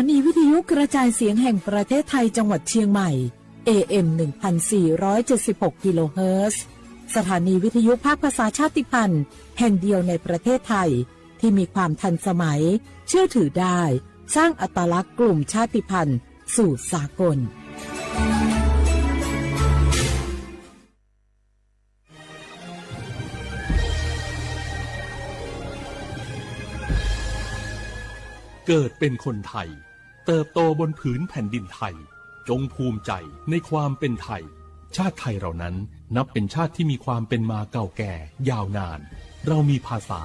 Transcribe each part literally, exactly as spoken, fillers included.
สถานีวิทยุกระจายเสียงแห่งประเทศไทยจังหวัดเชียงใหม่ เอเอ็ม หนึ่งพันสี่ร้อยเจ็ดสิบหกกิโลเฮิรตซ์ สถานีวิทยุภาคภาษาชาติพันธุ์แห่งเดียวในประเทศไทย ที่มีความทันสมัย เชื่อถือได้ สร้างอัตลักษณ์กลุ่มชาติพันธุ์สู่สากล เกิดเป็นคนไทย เติบโตบนผืนแผ่นดินไทย จงภูมิใจในความเป็นไทย ชาติไทยเรานั้นนับเป็นชาติที่มีความเป็นมาเก่าแก่ยาวนาน เรามีภาษา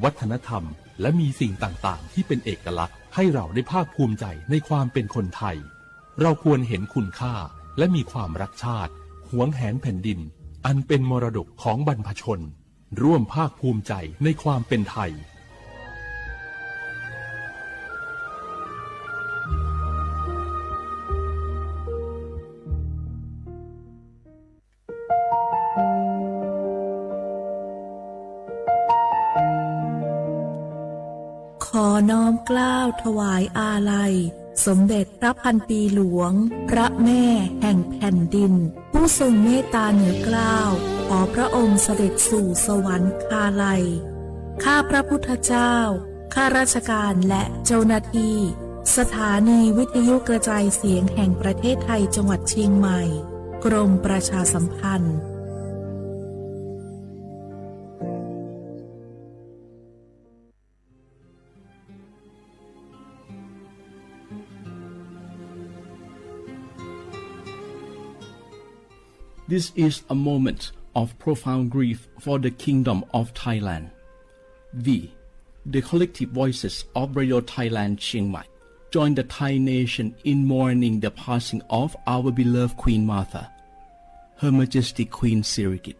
วัฒนธรรม และมีสิ่งต่างๆ ที่เป็นเอกลักษณ์ ให้เราได้ภาคภูมิใจในความเป็นคนไทย เราควรเห็นคุณค่า และมีความรักชาติ หวงแหนแผ่นดิน อันเป็นมรดกของบรรพชน ร่วมภาคภูมิใจในความเป็นไทย ขอน้อมเกล้าถวายอาลัย สมเด็จพระพันปีหลวง พระแม่แห่งแผ่นดิน ผู้ทรงเมตตาเหนือเกล้า ขอพระองค์เสด็จสู่สวรรคาลัย ข้าพระพุทธเจ้า ข้าราชการและเจ้าหน้าที่ สถานีวิทยุกระจายเสียงแห่งประเทศไทยจังหวัดเชียงใหม่ กรมประชาสัมพันธ์ This is a moment of profound grief for the Kingdom of Thailand. We, the collective voices of Radio Thailand Chiang Mai, join the Thai nation in mourning the passing of our beloved Queen Mother, Her Majesty Queen Sirikit.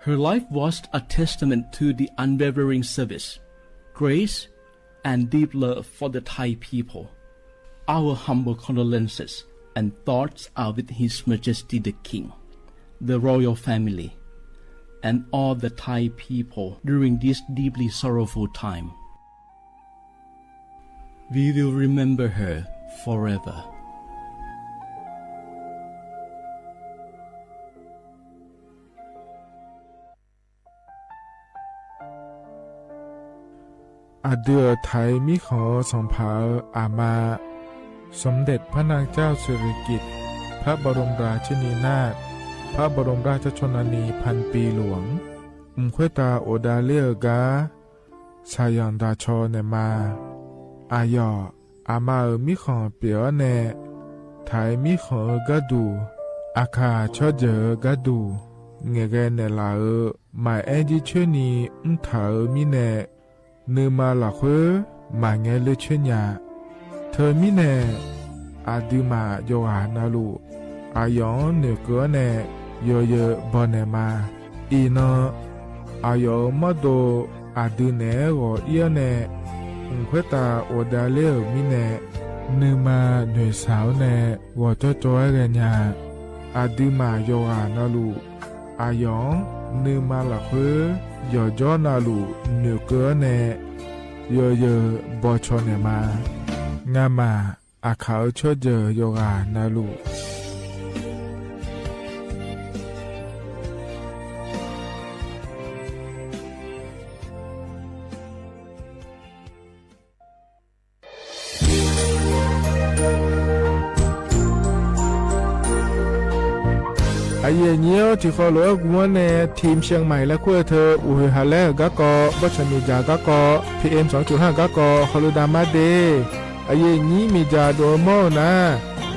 Her life was a testament to the unwavering service, grace, and deep love for the Thai people. Our humble condolences and thoughts are with His Majesty the King, the royal family, and all the Thai people during this deeply sorrowful time. We will remember her forever. Aqdui-euq Thai mirkhanq-eu sanqpaq-euq aqma, สมเด็จพระนางเจ้าสิริกิติ์ พระบรมราชินีนาถ พระบรมราชชนนีพันปีหลวง mq khoertav ghofdav ler-eu gar shaqyanq daqcaw naeqma. Aqyawf aqma-euq mirkhanq pyeuf-awr nae, Thai mirkhanq-eu gharduq, aqkaq tsawrjeuq-eu gharduq ngaeqghae naeqlaf-euq maqaer jircoer ni mrtaq-euq mirnae, nuima lafkhoer maqngae ler coer nya. Teumirnae, aqduimaf yawqghaq navluf, aqyawf-anr noeqkeuv-awr nae yawzeu bawnaeq ma. Iqnan, aqyawf-euq mawrdo aqdui naeq-aer ghawq ir-awr nae, mq khoertav ghofdav ler-euq mirnae, nuima noeqshaq-awr nae ghawqcawv cawv-aer ghaenya. Aqduimaf yawqghaq navluf, aqyawf-anr nuima lafkhoer yawqjawr navluf noeqkeuv-awr nae yawzeu bawcaw naeqma. Ngamaf aqkaq-euq tsawrjeuq yawqghaq navluf, aqyuif aqnyir-awr, tiqkhaw lof-aer gu-anr nae ทีมเชียงใหม่ laer kur-eu teu, uqhoeq haqlaer-euq garkawv, bawrtsanq miqdzaq garkawv, P M สองจุดห้า garkawv hawludav mar de. Aqyuif aqnyir miqdzaq dov-eu mawr-eu nar,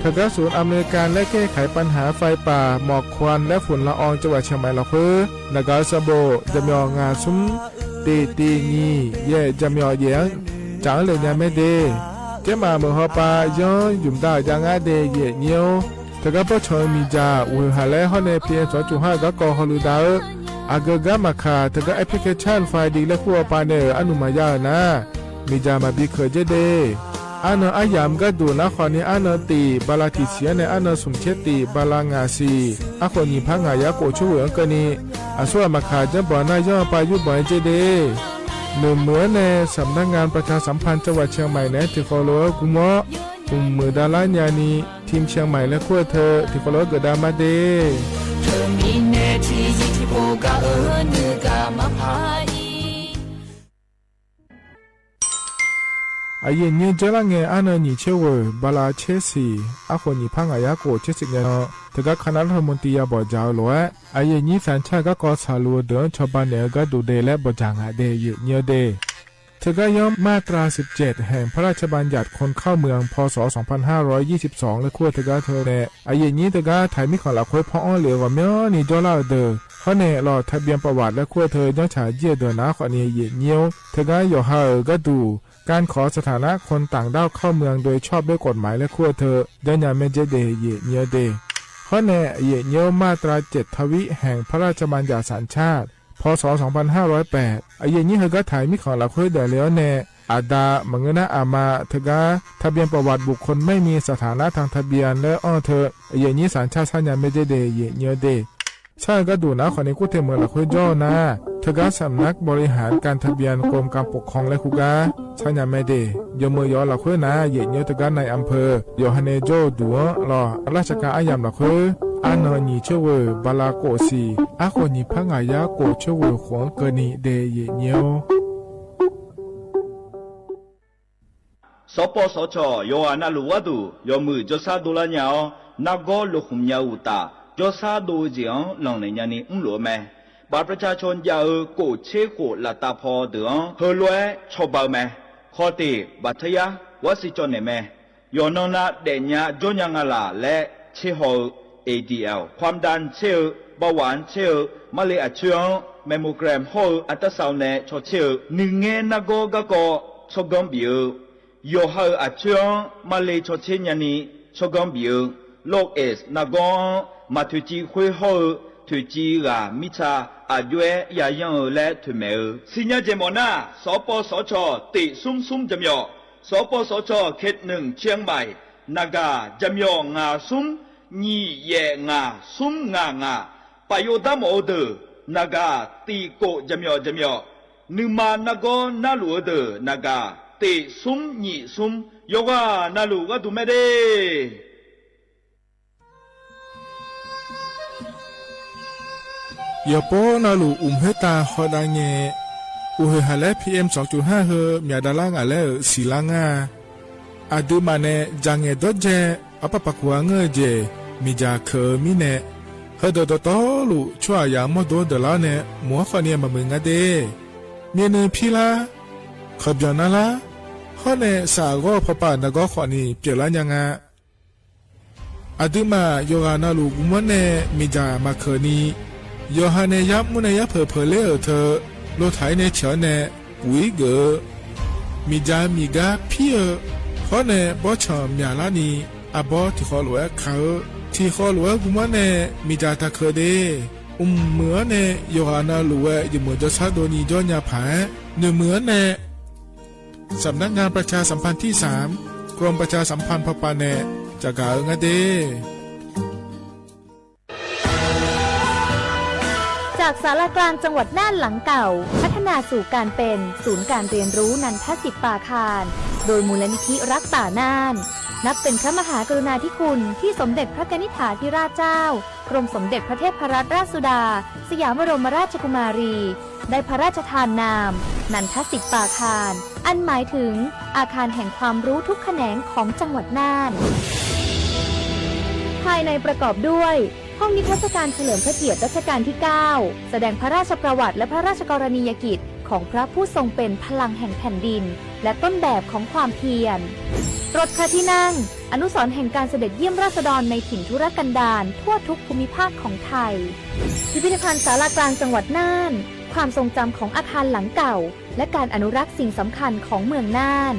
teugar ศูนย์อำนวยการแก้ไขปัญหาไฟป่าหมอกควันและฝุ่นละออง จังหวัดเชียงใหม่ lafkhoer naqgaq-eu sanqbof jaqmyawf ngaq smr tiq tiq nyiq yaef jaqmyawf yaef-anr tsaf-anr le nya mae de. Jaermaf meuq hawpav yanr ymq dav-euq jav ngar de, aqyuif aqnyir-or. Teugar bawrtsanq-eu miqdzaq uqhoeq haqlaer hawr nae P M สองจุดห้า garkawv hawludav-eu, aqgeu gar maqkaq teugar แอปพลิเคชัน Finding laer kur hawpav nae-euq arnuq maqya-euq nar, miqdzaq maqbi keuq dzer de. Arnan aryamq gharduq nar khawfni arnan tiq bala tiq siq-anr nae arnan smq tser tiq bala ngaq siq, arkhof nyiq par ngaq yar khof coer ghoeq-anr keuvni, aqsur ghaq maqkaq janrbanq nar yanr-eu pav yurbanq-aer dzer de. Noeqmuiq-anr nae สำนักงานประชาสัมพันธ์จังหวัดเชียงใหม่ naeq-aer tiqkhawf lof-aer gurmawr-awr, mqmuiq davlar nyani, ทีมเชียงใหม่ laer kur-eu teu tiqkhawf lof-aer geufdav ma de. Teumirnae tiqzir tiqpov gaq-eu nuigaq maqpar-ir. Aqyuif nyir dzeurlar ngae, arnan nyiq tser ghoeq bala tser siq, arkhof nyiq par ngaq yar khof tser siq ngae nan, teugar คณะรัฐมนตรี ya bawqdzaq-eu lof-aer, aqyuif nyir สัญชาติ garkawv tsaqluf-eu deuq-anr cawba naeq-eu gharduq de laer bawqdzaq ngaq de, aqyuif nyir-eu de. Teugar yanr มาตราสิบเจ็ด แห่งพระราชบัญญัติคนเข้าเมือง พ.ศ. สองพันห้าร้อยยี่สิบสอง laer kur-eu teugar teu nae, aqyuif nyir teugar taq-iq mirkhanq lafkhoer paw-anr lef-eu ghawqmyanrni jawrlar-euq deuq, hawr nae ลงทะเบียนประวัติ laer kur-eu teu janrtsaq jir-eu deuq nar khawfni aqyuif nyir-or, teugar yawqha-euq gharduq การขอสถานะคนต่างด้าวเข้าเมืองโดยชอบด้วยกฎหมาย laer kur-eu teu janrnya maerdzer de, aqyuif nyir-eu de. Hawr nae aqyuif nyir-or, มาตราเจ็ดทวี แห่งพระราชบัญญัติสัญชาติ พ.ศ. สองพันห้าร้อยแปด aqyuif nyir heugar taq-iq mirkhanq lafkhoer daefle-awr nae, aqda maqngeur nar aqma teugar ทะเบียนประวัติบุคคลไม่มีสถานะทางทะเบียน laer anr-eu teu aqyuif nyir สัญชาติ sarnya maerdzer de, aqyuif nyir-eu de. Sar-eu gharduq nar khawfni kur te meuq lafkhoer jawr-eu nar, teugar สำนักบริหารการทะเบียน กรมการปกครอง laer kur gar sarnya mae de. Yawmeuq yawf-eu lafkhoer nar, aqyuif nyir-or, teugar นายอำเภอ yawqha nae jawr-eu duq-anr lawq, ราชการ aryamq lafkhoer, arnan nyiq tser ghoeq bala khof siq, arkhof nyiq par ngaq yar khof tser ghoeq khof-anr keuvni de, aqyuif nyir-or. Sawqpawv sawqcawq yawqghaq navluf gharduq yawmuiq jawrshar dovlar nya-awr, nargawr lokhmq nya-eu uqtaf, jawrshar dov-eu jeq-anr lanqnaeq nyani mrluf-eu mae. บัตรประชาชน jav-eu khof tser khof laftav paw deuq-anr heulof-aer cawba-eu mae. Khawf tiq baqtaryar gawrsiq cawv naeq mae. Yawqnan nav daefnya jawrnya nga laq laer tser haw-eu, A D L, ความดัน tser-eu, เบาหวาน tser-eu, marle aqcoer-anr mammogram hawr-eu artarsau nae caw tser-eu, nuingaer nargawr garkawv tsawrganr bif-eu, yawqha-euq aqcoer-anr marle caw tser nyani tsawrganr bif-eu, โรคเอดส์ nargawr-anr maq toeqciv khoer hawr-eu toeqciv ghaq mirtsa aqjox-aer yayanr-eu laer toeqmaeq-eu. Siqnya jeq mawf nar, sawqpawv sawqcawq tiq smr smr jaqmyawf, sawqpawv sawqcawq เขตหนึ่ง เชียงใหม่ naqgaq jaqmyawf ngaq smr nyiq yaef ngaq smr ngaq ngaq, paf yov dar mawf-eu deuq naqgaq tiq kof jaqmyawf jaqmyawf, nuima nargawr narluf-eu deuq naqgaq tiq smr nyiq smr, yawqghaq navluf gharduq mae de. Yawqpov navluf uqmq khoertav hawdav ngae, uqhoeq haq laer P M สองจุดห้า heu myaq davlar ngaq laer-euq siqlar ngar-a. Aqduimaf nae dzaq ngaeq dawrdzae, arpar paq kuq-a ngeur-eu jeq miqdzaq keuq-eu mirnae, heudeuq dawqtawvluf tsawrhaqzaq-anr mawrdo deuqlar-awr nae mq-anr khawfni maqmuiq nga de. Myavnuiv pirlar, kawqbyanq narlar, hawr nae saqghawr-eu pawpav nargawr khawfni pyeuflar nya nga. Aqduimaf yawqghaq navluf guvmanr nae miqdzaq maqkeuq ni, yawqha nae yar mr nae yar peuq peuq ler-euq teu, lotaq-ir nae ciq-awr nae, puq-ir geuf-eu, miqdzaq miqgar pir-eu, hawr nae bawrtsanq myaqlar ni, arbawr tiqkhawv lof-aer ka-eu, tiqkhawv lof-aer guvmanr nae miqdzaq taqkeuq de. Mqmuiq-anr nae yawqghaq navluf-aer yawmuiq jawrshar dovni jawrnya paq-aer, noeqmuiq-anr nae สำนักงานประชาสัมพันธ์ที่สาม กรมประชาสัมพันธ์ พ.ป. nae caqgaq-eu ngar de. จากศาลากลางจังหวัดน่านหลังเก่า พัฒนาสู่การเป็นศูนย์การเรียนรู้นันทสิทธิ์ปาคาร โดยมูลนิธิรักป่าน่าน นับเป็นพระมหากรุณาธิคุณที่สมเด็จพระกนิษฐาธิราชเจ้า กรมสมเด็จพระเทพรัตนราชสุดา สยามบรมราชกุมารี ได้พระราชทานนาม นันทสิทธิ์ปาคาร อันหมายถึงอาคารแห่งความรู้ทุกแขนงของจังหวัดน่าน ภายในประกอบด้วย ห้องนิทรรศการเฉลิมพระเกียรติรัชกาลที่เก้า แสดงพระราชประวัติและพระราชกรณียกิจของพระผู้ทรงเป็นพลังแห่งแผ่นดิน และต้นแบบของความเพียร รถพระที่นั่ง อนุสรณ์แห่งการเสด็จเยี่ยมราษฎรในถิ่นทุรกันดารทั่วทุกภูมิภาคของไทย พิพิธภัณฑ์ศาลากลางจังหวัดน่าน ความทรงจำของอาคารหลังเก่า และการอนุรักษ์สิ่งสำคัญของเมืองน่าน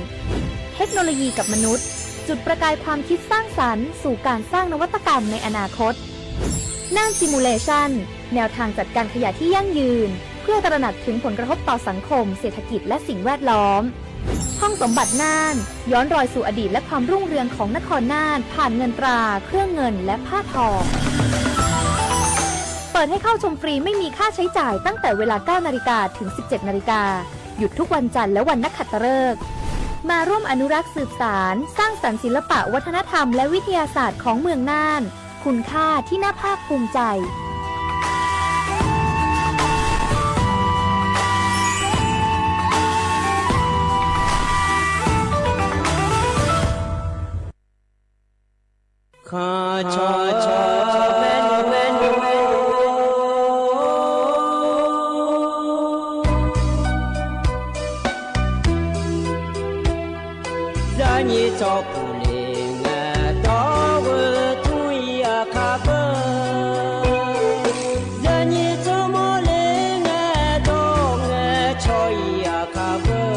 เทคโนโลยีกับมนุษย์ จุดประกายความคิดสร้างสรรค์สู่การสร้างนวัตกรรมในอนาคต น่าน Simulation แนวทางจัดการขยะที่ยั่งยืน เพื่อตระหนักถึงผลกระทบต่อสังคม เศรษฐกิจ และสิ่งแวดล้อม ห้องสมบัติน่าน ย้อนรอยสู่อดีตและความรุ่งเรืองของนครน่าน ผ่านเงินตรา เครื่องเงิน และผ้าทอ เปิดให้เข้าชมฟรีไม่มีค่าใช้จ่ายตั้งแต่เวลา เก้านาฬิกา ถึง สิบเจ็ดนาฬิกา หยุดทุกวันจันทร์และวันนักขัตฤกษ์ มาร่วมอนุรักษ์สืบสาน สร้างสรรค์ศิลปะวัฒนธรรมและวิทยาศาสตร์ของเมืองน่าน คุณค่าที่น่าภาคภูมิใจ Zaqnyiq tsawrpuq le ngae dawr-eu tmr-ir aqkar beu. Zaqnyiq tsawrmawr le ngae dawr ngae caw-ir aqkar beu.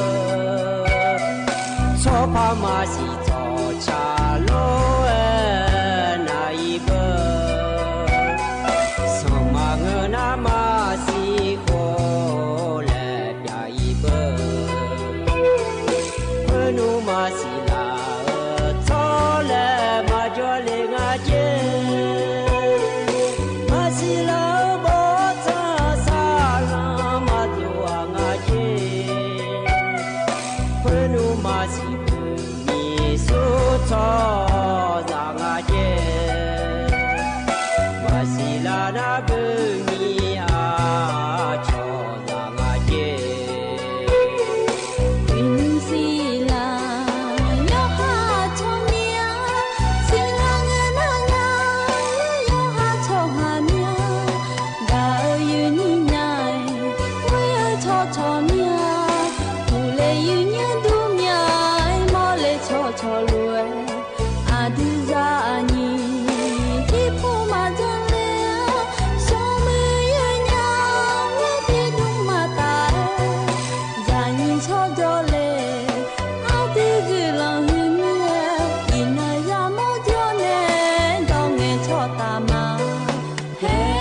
Tsawrpar maqsiq tsawrca lof-aer nar-ir beu. Sanqma ngeur nar maqsiq khof laer pyav-ir beu. Khoernmr maqsiq laf-eu tsawrlaer maqjawr le nga jer. Maqsiq laf-eu bawrtsanq saqlanq maqdov-aq nga jer. Khoernmr maqsiq beu nyiq sur tsawrhaqzaq nga jer. Maqsiq laf nar beu nyiq aqcawq zaq nga jer. Uiqnymr siqlaq yawqha tsawrmyanr, siqlaq ngae nar nya, yawqha tsawrhaq myanr. Gaq-eu yuifnyir nya-aer, ghoer-eu tsawrcawq myanr, uqle yuifnyir dur myanr-aer, mawrle tsawrcawq lof-aer, aqdui zaqnyiq tiqpov maqjanr ler-a, sanqmuiq yawnya, ghoer tiqdmr maqtaf-aer, zaqnyiq tsawrjawr le, aqdui guiqlanq huiq mir-aer, iqnan yamawr jawr nae, dawr ngae tsawrtaf ma haer.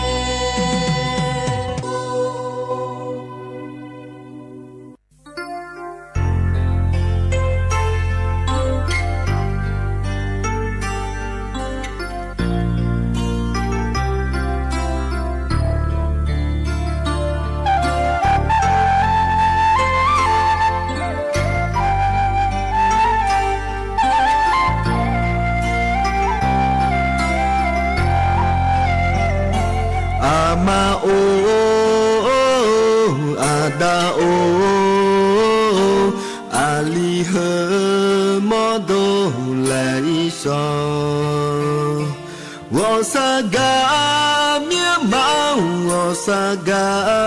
Aqma-or, aqda-or, aqli heu mawrdo laer irshawq. Ghawqshaq gaq-a mirma-or, ghawqshaq gaq-a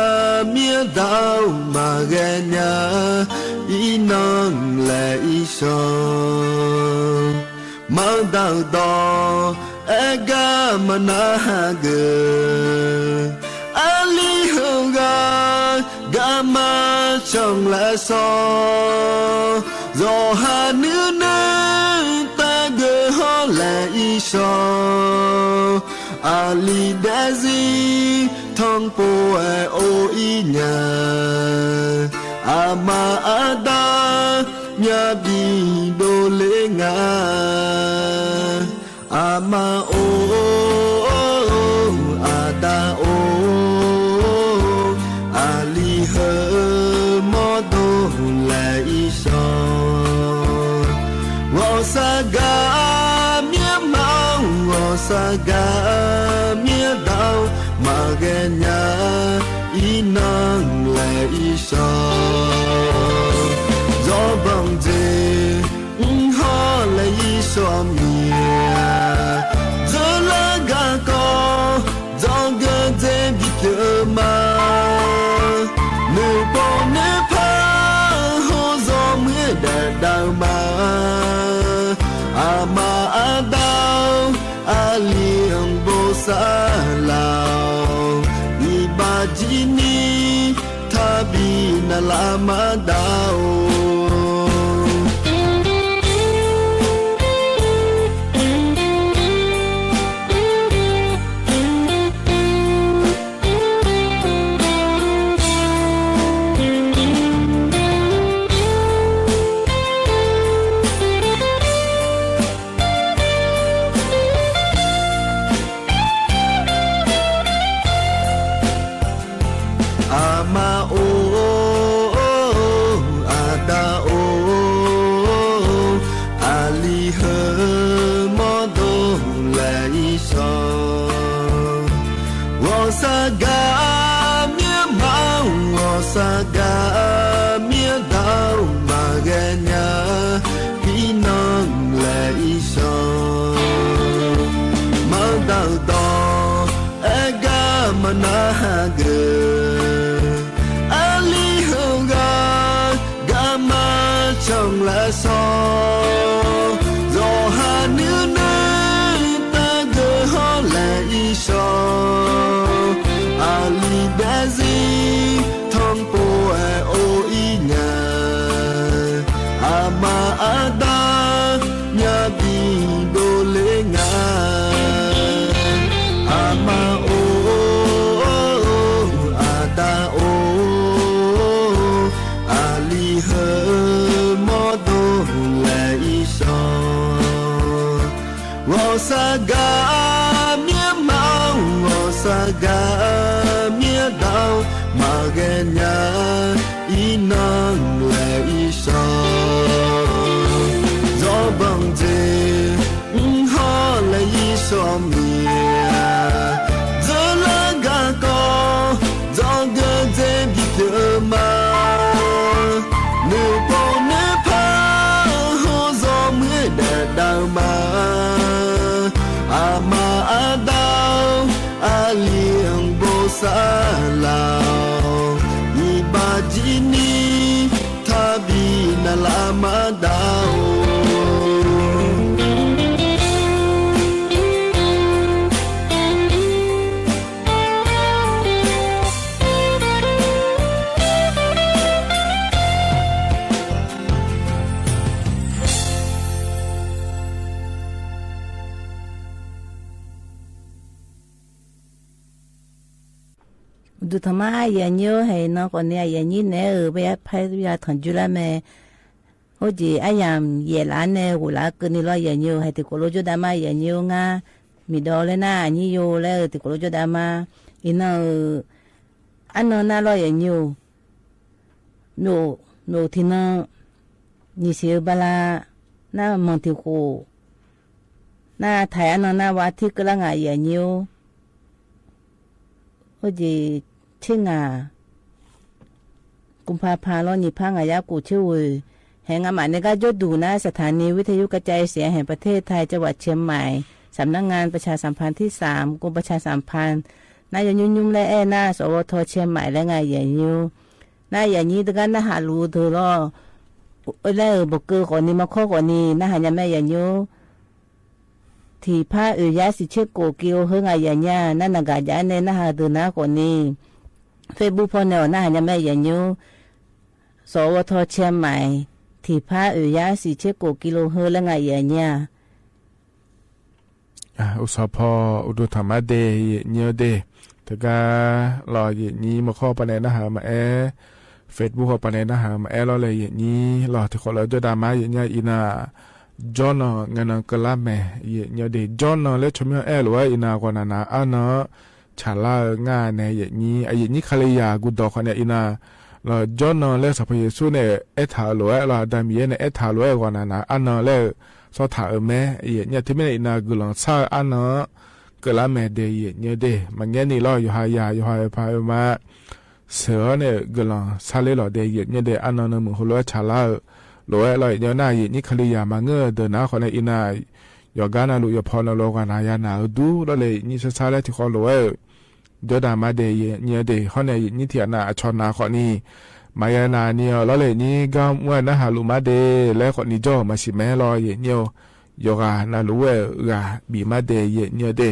mirda-or, maqghae nya-a irnan laer irshawq. Maqda-euq dawq aer gar maqnar hageuf. Aqli heughaq garma canq laer shawr. Zawqha nuinui tageuf hawr laer irshawq. Aqli daefzir tanqpov-aer or ir nya. Aqma aqda myavbi dovler nga. Aqma-or, aqda-or, aqli heu mawrdo laer irshawq. Ghawqshaq gaq-a mirma-or, ghawqshaq gaq-a mirda-or, maqghae nya-a irnan laer irshawq. Zawrbanq jeq mr hawr laer irshawq mir-a. Dzeurlar garkawv dzawgeuf dzer bipyeuf-eu ma. Nuipov nuipar hawr zawmuiq daef dav-eu ma. Aqma aqda-or, aqli-anr bosav laf-awq. Iqbax jir ni taqbi navlar maqda-or. Aqma-or, Saqgaq mirma-or, saqgaq mirdav maqghae nya, iqnan laeq irshawq. Manrdaq-eu dawq aer gar maqnar hageuf, aqli heughaq garma canq lafsawq, zawqha nuinui taqgeuf hawr laeq irshawq. Aqli daefzir tanqpov-aer or ir nya, aqma aqda myavbi dovler nga. Aqma or, aqda or, aqli heu mawrdo laeq irshawq. Ghawqshaq gaq mirma-or, ghawqshaq gaq mirdav maqghae nya, iqnan laeq irshawq. Zawrbanq jeq mr hawr laeq irshawq miq-a, dzeurlar garkawv dzawgeuf dzae bipyeuf-eu ma. Noeqpov noeqpar hawr zawmuiq-aer daef dav-eu ma. Aqma aqda-or, aqli-anr bosav laf-awq. Iqbax jir ni taqbi navlaf maqdav-or. Uqduq tanqma aqyuif aqnyir-or, haeq iqnan khawfni aqyuif aqnyir naeq-aer-euq bae yar par ya tanqjoer lar mae. Khoerjeq aryamq yaef laf-anr nae ghoflaf-aer keuvni lawr, aqyuif aqnyir-or, haeq tiqkawv lof jawrdav ma, aqyuif aqnyir-or. Ngar Miqdawq laer nar, aqnyir yo laer-eu tiqkawv lof jawrdav ma. Iqnan-euq arnan nar lawr, aqyuif aqnyir-or, myof, myof tiqnan nyiq siq-eu bala nar manq tiq khof nar taq-aer arnan nar ghaq tir keuvlar nga, aqyuif aqnyir-or. Khoerjeq tser ngaq กุมภาพันธ์ lawr, nyiq par ngaq yar khof tser ghoeq. Haeq ngamaf nae gar jawrduq nar, สถานีวิทยุกระจายเสียงแห่งประเทศไทย จังหวัดเชียงใหม่ สำนักงานประชาสัมพันธ์ที่สาม กรมประชาสัมพันธ์ nar yawnymr nymr laer aer nar สวท. เชียงใหม่ laer nga, aqyuif aqnyir-or. Nar aqyuif aqnyir teugar narhaq luf-eu deuq lawr, laer-euq bawqkeuv khawfni markawr khawfni narhaq nya mae, aqyuif aqnyir-or. Tiqpar oeq yar siq tser khof กิโลเฮิรตซ์ heu nga, aqyuif aqnyir-a. Nar naqgaq jav-aer nae narhaq-eu deuq nar khawfni, Facebook paw nae-awq narhaq nya mae, aqyuif aqnyir-or. สวท. เชียงใหม่ tiqpar oeq yar siq tser khof กิโลเฮิรตซ์ laer nga, aqyuif aqnyir-a. Uqsawq paw uqduq tanqma de, aqyuif aqnyir-or de. Teugar lawr, aqyuif aqnyir markawr paw nae narhaq-eu maqaer, Facebook paw nae narhaq-eu maqaer lawr laer, aqyuif aqnyir lawr, tiqkhawf lof jawrdav ma, aqyuif aqnyir-a. Iqnan jawrnan ngaenan keuvlar mae, aqyuif aqnyir-or de. Jawrnan laer tsawrmyanr aer lof-aer iqnan ghawqnaq naq arnan-anr tsaqlar-eu nga nae, aqyuif aqnyir, aqyuif aqnyir Kalizaq guqdawq khawfni iqnan lawr, jawrnan laer Sanqpaq Yeqsur nae aertaq-euq lof-aer lawr, Aqda Miqyaer nae aertaq-eu lof-aer ghawqnaq naq arnan laer-eu sawrtaq-euq mae, aqyuif aqnyir-a. Teumirnae iqnan guiqlanq shar-eu arnan-anr keuvlar mae de, aqyuif aqnyir-or de. Maqngaer ni lawr, yawqha yaq yawqha-euq paq-eu ma sheuq-awr nae-euq guiqlanq sharler lawq de, aqyuif aqnyir-or de. Arnan nanmuiq heulof-aer tsaqlar-eu lof-aer lawr, aqyuif aqnyir-or nar, aqyuif aqnyir Kalizaq maqngeur-eu deuq nar khawfni iqnan yawqgar navluf yawqpaw navluf ghawqnaq ya naq-eu dur lawr laer, aqyuif aqnyir shar shar laer tiqkhawf lof-aer-euq jawrdav ma de, aqyuif aqnyir-or de. Hawr nae aqyuif aqnyir tiqghaq nav aqcawq nav khawfni maqya nav ni-awq lawr laer, aqyuif aqnyir gar mr-aer narhaq luf ma de laer khawfni jawr-euq maqsiq mae lawr, aqyuif aqnyir-or. Yawqghaq navluf-aer-euq ghaq bif ma de, aqyuif aqnyir-or de.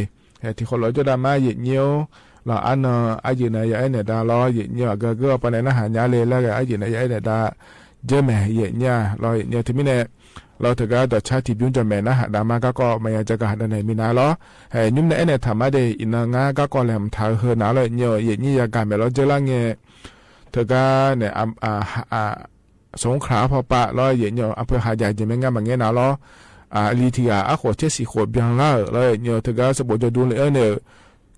Tiqkhawf lof jawrdav ma, aqyuif aqnyir-or. Lawr arnan arjeq nav ya aer naeq dav lawr, aqyuif aqnyir-or. Aqgeu geur-eu paw nae narhaq nya le laer ghae arjeq nav ya aer naeq dav jeur mae, aqyuif aqnyir-a. Lawr aqyuif aqnyir-or, teumirnae lawr teugar dawqcar tiqbymr jawq maeq narhaq dav ma garkawv maqya jagaq dav naeq minav lawr. Nymr nae aernaeq taq ma de, iqnan ngar garkawv laeqhmq taq-eu heu nav lawr, aqyuif aqnyir-or, aqyuif aqnyir yagaq maeq lawr jeurlar ngae, teugar nae smq kaq-anr pawpav lawr, aqyuif aqnyir-or, aqpoeq haq jaq jeq mae ngar maqngaer nav lawr. Aqli tiq ghaq arkhof tser siq khof byanlar-euq lawr, aqyuif aqnyir-or, teugar sanqbof jawrdur le-anr nae-euq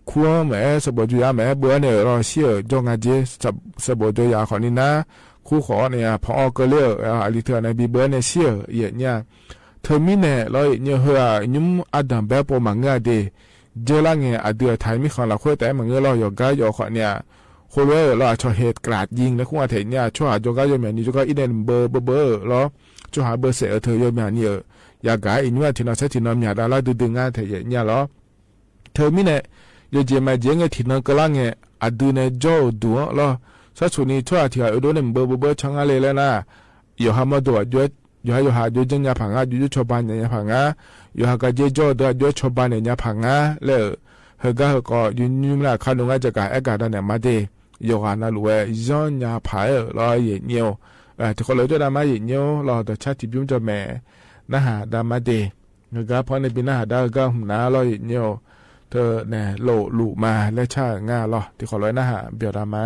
kur-anr maqaer, sanqbof jawr yar maqaer beu-anr nae-euq lawr shir-euq jawr nga jer. Sanqbof jawr yaq khawfni nar, kur khawf-awr nae paq-awr keuvler-euq aqli tiq ghaq nae bibeu-anr nae shir-euq, aqyuif aqnyir-a. Teumirnae lawr, aqyuif aqnyir-or, heu-aq nymr ardanq bae pov maqngeur-a de. dzeur lar ngae, aqdui-aq taq-euq mirkhanq lafkhoer taef-aer maqngeur lawr, yawqgar yawf khawf ni-aq, khoerlof-aer-euq lawr, aqcawq haeq kavlaf jir laer kur nga taef nya, tsawrhaq jawrgar yawmyaq ni jawrgar irnae beu beu beu-eu lawr, tsawrhaq beu saef-eu teu yawmyaq ni-euq yagaq-aer iqnymr-aq tiqnan saer tiqnan myaqdav lar duidui nga taef yaef nya lawr. Teumirnae, yawjeq maqjeq-aer ngae tiqnan keuvlar ngae, aqdui nae jawr-euq duq-anr lawr, sarcuq ni tsawrhaq tiq ghaq oedov nae mq beu beu beu can ngar le laer nar, yawqha mawrdo aqjox-aer, yawqha yawqha aqjox janrnya paq ngar, aqjox jawr cawba naeq nya paq ngar, yawqha gaqjaer jawr-eu deuq aqjox-aer cawba naeq nya paq ngar laer-euq, heugar heukhawf yawqnymr nar aqkar nmr ngar jagaq aergaq davnaeq ma de. Yawqghaq navluf-aer zanrnya paq-aer-euq lawr yaeq nyir-or. Tiqkhawf lof-aer jawr dav ma yaeq nyir-or lawr, dawqcar tiqbymr jawr mae, narhaq dav ma de. Heugar paw nae bi narhaq dar-eu gar hmq nar lawr yaeq nyir-or. Teunae lof luf ma laer car-euq nga lawr, tiqkhawf lof-aer narhaq byawq dav ma.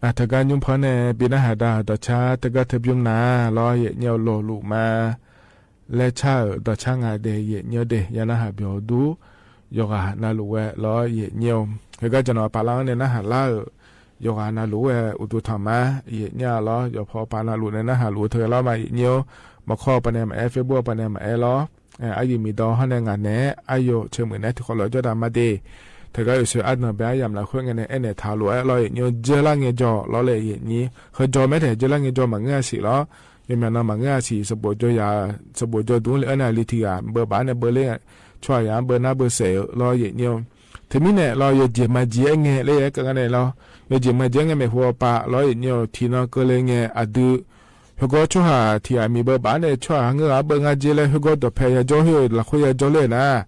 Aq, teugar nymr paw nae bi narhaq da-euq dawqcar teugar teu bymr na lawr, yaeqnyir-eu lawqluf ma laer car-euq dawqcar nga de, yaeqnyir-eu de, ya narhaq byawq-eu dur yawqghaq navluf ghae lawr, yaeqnyir-eu. Heugar jaqnawq paqlar-anr nae narhaq lar-euq yawqghaq navluf ghae uqduq tanq ma, yaeqnyir-a lawr. Yawqpaw paq navluf nae narhaq luf-eu teu ghae lawr ma, yaeqnyir-eu. Maqkawr-eu paq nae maqaer, Facebook-eu paq nae maqaer lawr. Aqyuif miqdawr hawr nae ngaq naeq-aer aryawf ceuq muiq naeq-aer tiqkhawf lof-aer jawrdav ma de. Teugar yawqshoeq ardanq bae aryamq lafkhoer ngae nae aernaeq taq lof-aer lawr, yaeqnyir-eu. Jeurlar ngaejawr lawr le, yaeqnyir. Heujawr maer taeq jeurlar ngaejawr maqngeur-a siq lawr. Yawmyaq nan maqngeur-a siq, sanqbof jawr ya, sanqbof jawr duq-anr le-anr nae li tiq ghaq beu baf-anr nae beu ler, tsawrhaq yaq-anr beu nar beu saef-eu lawr, yaeqnyir-eu. Teumirnae lawr, yawjeq majeq-aer ngae laer yaer keuv nga nae lawr, yawjeq majeq-aer ngae maeqhu-awr pav lawr, yaeqnyir-eu. Tiqnan keuvle ngae aqdui heugawr tsawrhaq tiq ghaq miq beu baf-anr nae tsawrhaq ngeur ghaq-anr beu ngar jer laer heugawr dawqpae yajawr khoer-eu lafkhoer yajawr ler-eu nar,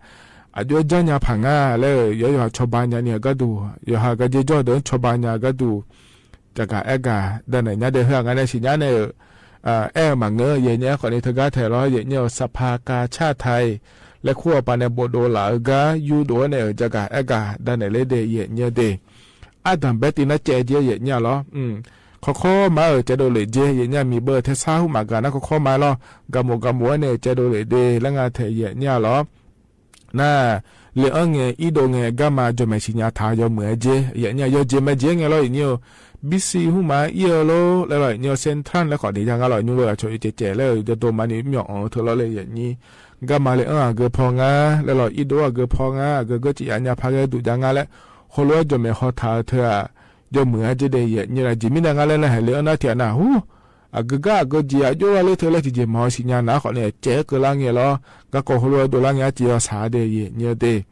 aqjox-aer janrnya paq nga laer-euq yawqha cawba nyani-euq gharduq, yawqha gaqjer jawr-eu deuq-anr cawba nya-eu gharduq, jaqgaq aer gaq danaeq nya de. Heu-aq nga nae siqnya nae-euq aer-eu maqngeur, yaeqnyir-aer khawfni teugar taeq lawr, yaeqnyir-eu. Saqpaq kav car taq-iq laer kur-awr pav nae bofdov laf-eu gar yurdov-aer nae-euq jaqgaq aer gaq danaeq ler de, yaeqnyir-eu de. Ardanq bae tiv nar caev jer, yaeqnyir-a lawr. Kawrkawr ma-euq caevdov lef jer, yaeqnyir-a. Miqbeuv taesar hmq maqgaq nar kawrkawr ma-aer lawr, gaqmof gaqmof-aer nae-euq caevdov lef de laer nga taeq, yaeqnyir-a lawr. Nar, le-anr ngae irdov ngae garma jawqmaeq siqnya taq yawmuiq-aer jer, yaeqnyir-a. Yawjeq majeq-aer ngae lawr, yaeqnyir-eu. Bisi hmq ma-aer ir-eu lor laer lawr, yaeqnyir-eu. Central laer khawfni ya nga lawr, nymr-eu aqcawq yawcaev caev laer-euq yawdov maqni mr myawq anq-eu teu lawr le, yaeqnyir. Garma le-anr aqgeu paw nga laer lawr, irdov aqgeu paw nga, aqgeu geur civ yaf nya paq ghae duq jav nga laer, heulof-aer jawqmaeq haw taq-eu teu-aq, yawmuiq-aer jer de, yaeqnyir-a. Jeq mirnae nga laer nar, haeq le-anr nar tiq ghaq nar hur, aqgeu gar aqgeu jeq aqjox lar ler teu laer tiqjeq maqhaw siqnya nar khawfni caev-aer keuvlar ngae lawr, garkawv heulof-aer dovlar ngae arciv yawsaq-a de, yaeqnyir-eu de.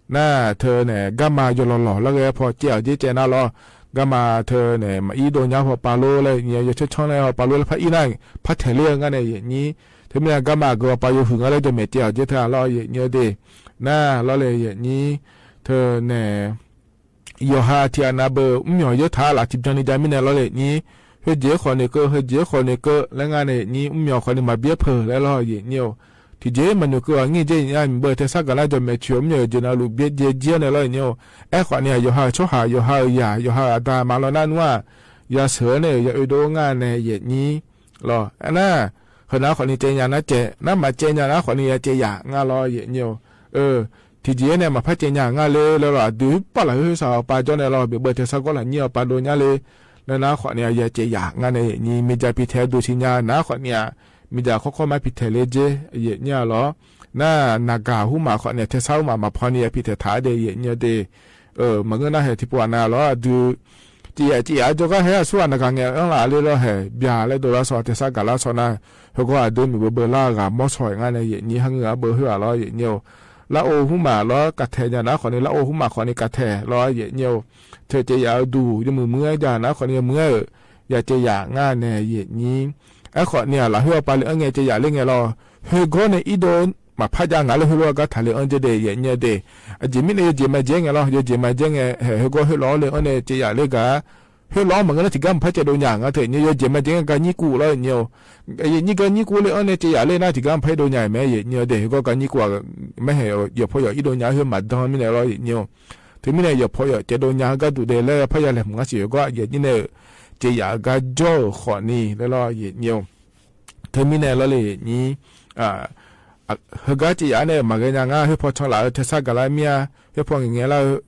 Nar teu nae garma yawlawq lawq lar ghae paw caev-awq jer caev nar lawr, garma teu nae maqir dov nya paw pav lor laer, yaw canr canr nae pav lor laer par ir nar, par taeq ler-eu ngar nae, yaeqnyir. Teumirnae garma aqgeu pav yawhuiq nga laer jawqmaeq caev-awq jer teu-aq lawr, yaeqnyir-eu de. Nar lawr le, yaeqnyir. Teu nae yawqha tiq ghaq nav beu mr myawq yawr taq laf tiqbyan ni jav mirnae lawr le, yaeqnyir. Heujeq-aer khawfni keuv, heujeq-aer khawfni keuv laer ngar nae, yaeqnyir. Mr myawq khawfni maqbyaer peuq laer lawr, yaeqnyir-eu. Tiqjeq maqnoeq keuv-aq ngir jer, yaeqnyir-a. Miqbeuv taesar gaqlar jawqmaeq coeq-eu mr myawq jeq navluf byaerdzae jir-awr nae lawr, yaeqnyir-eu. Aerkhawfni-aq yawqha-euq tsawrhaq yawqha-euq yaq yawqha-euq aqda maqlaw nar nmr-aq, yasheuq-aer nae-euq ya oedov ngar nae, yaeqnyir. Lawr aernar, heunav khawfni caev nya nar caev, nar maqcaev nya nar khawfni ya caev yaf nga lawr, yaeqnyir-eu. Tiqjeq-aer nae maqpar caev nya ngar le laer lawr, aqdui baf lafkhoer khoersaq-awr pav jawr nae lawr, miqbeuv taesar gawr lafnyir-awr pav dov nya le laer nar khawfni-aq ya caev yaf ngar nae, yaeqnyir. Miqdzaq piqtaeq duq siqnya nar khawfni-aq, miqdzaq khawrkhawr mar piqtaeq le jer, yaeqnyir-a lawr. Nar naqgaq hmq maf khawfni-aq taesar hmq maf maqpaw ni ya piqtaeq taq-a de, yaeqnyir-eu de. Maqngeur nar haeq tiqpov-aq nav lawr, aqdui caev yaf caev yaf-aer jawrgar hae aqsur ghaq naqgaq ngaeq-anr laf le lawr, haeq byaq laer dovlar sawq, taesar gaqlar sawq nar, heugawr aqdui miqbeuv beular-eu ghaq mawr sawq-aer ngar nae, yaeqnyir. Harngeur-aq beu khoer-aq lawr, yaeqnyir-eu. Larov hmq maf lawr kavtaeq nya nar khawfni, larov hmq maf khawfni kavtaeq lawr, yaeqnyir-eu. Teu caev yaf-eu duq yawmuiq muiq-aer jav nar khawfni yawmuiq-aer-euq ya caev yaf ngar nae, yaeqnyir. Aerkhawfni-aq lafkhoer-awr pav le-anr ngae caev yaf ler ngae lawr, heugawr nae irdov maqpar jav ngaq laer heulof-aer gar taq le-anr jer de, yaeqnyir-eu de. Aqjeq mirnae yawjeq majeq-aer ngae lawr, yawjeq majeq-aer ngae haeq heugawr khoerlof-anr le-anr nae caev yaf ler gaq-a. Khoerlof-anr maqngeur nar tiqgar maqpar caevdov nya ngar teu, yaeqnyir. Yawjeq majeq ngae garnyir kuv lawr, yaeqnyir-eu. Yaeqnyir garnyir kuv le-anr nae caev yaf ler nar tiqgar maqpar irdov nya-euq mae, yaeqnyir-eu de. Heugawr garnyir kuv-aq, maer haeq yawqpaw yawq irdov nya khoer maqdan mirnae lawr, yaeqnyir-eu. Teumirnae yawqpaw yawq caevdov nya-eu gharduq de laer parya laeqhmq ngar siq, heugawr yaeqnyir nae-euq caev yaf-eu gar jawr-euq khawfni laer lawr, yaeqnyir-eu. Teumirnae lawr le, yaeqnyir. Heugar caev yaf-aer nae-euq maqghae nya ngar, khoerpaw canlaf-eu taesar gaqlar mir-a, khoerpaw ngaeqngae lar-eu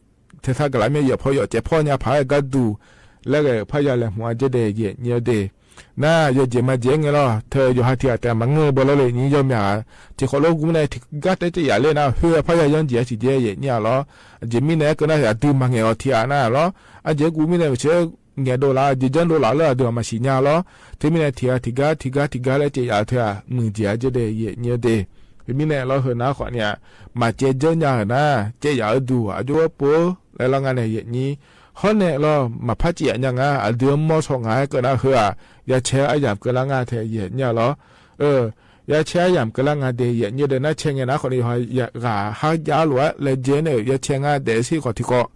taesar gaqlar mir-a, yawqpaw yawq caevpawr nya paq-aer gharduq laer ghae-euq parya laeqhmq-a jer de, yaeqnyir-eu de. Nar yawjeq majeq-aer ngae lawr, teu yawqha tiq ghaq taef maqngeur-eu beu lawr le, yaeqnyir. Yawmyaq tiqkhawf lof gur mirnae tiqgar taef caev yaf ler nar khoer-eu parya yanr jeq-aer siq jer, yaeqnyir-a lawr. Aqjeq mirnae aerkeuv nar aqdui maqngaeq-awq tiq ghaq nar lawr. Aqjeq gur mirnae maqtser ngaeqdov laf-eu jeq janrdov laf-eu lar aqdui-aq maqsiq nya lawr. Teumirnae tiq ghaq tiqgar tiqgar tiqgar laer caev yaf-eu teu-aq muiqjeq-a jer de, yaeqnyir-eu de. Teumirnae lawr heunav khawfni-aq, maqcaev janr nya-euq nar caev yaf-eu duq aqjox-aer pov-eu laer lawr ngar nae, yaeqnyir. Hawr nae lawr maqpar caev yaf nya ngar, aqdui-anr mawr saw ngaq-aer keuv nar heu-aq, ya caer-eu aryamq keuvlar nga tae, yaeqnyir-a lawr. Ya caer aryamq keuvlar nga de, yaeqnyir-eu de. Nar caer ngae nar khawfni yawqha ghaq har jav-aer lof-aer laejae nae-euq ya caer ngar daef-eu shir khawf tiqkhawf,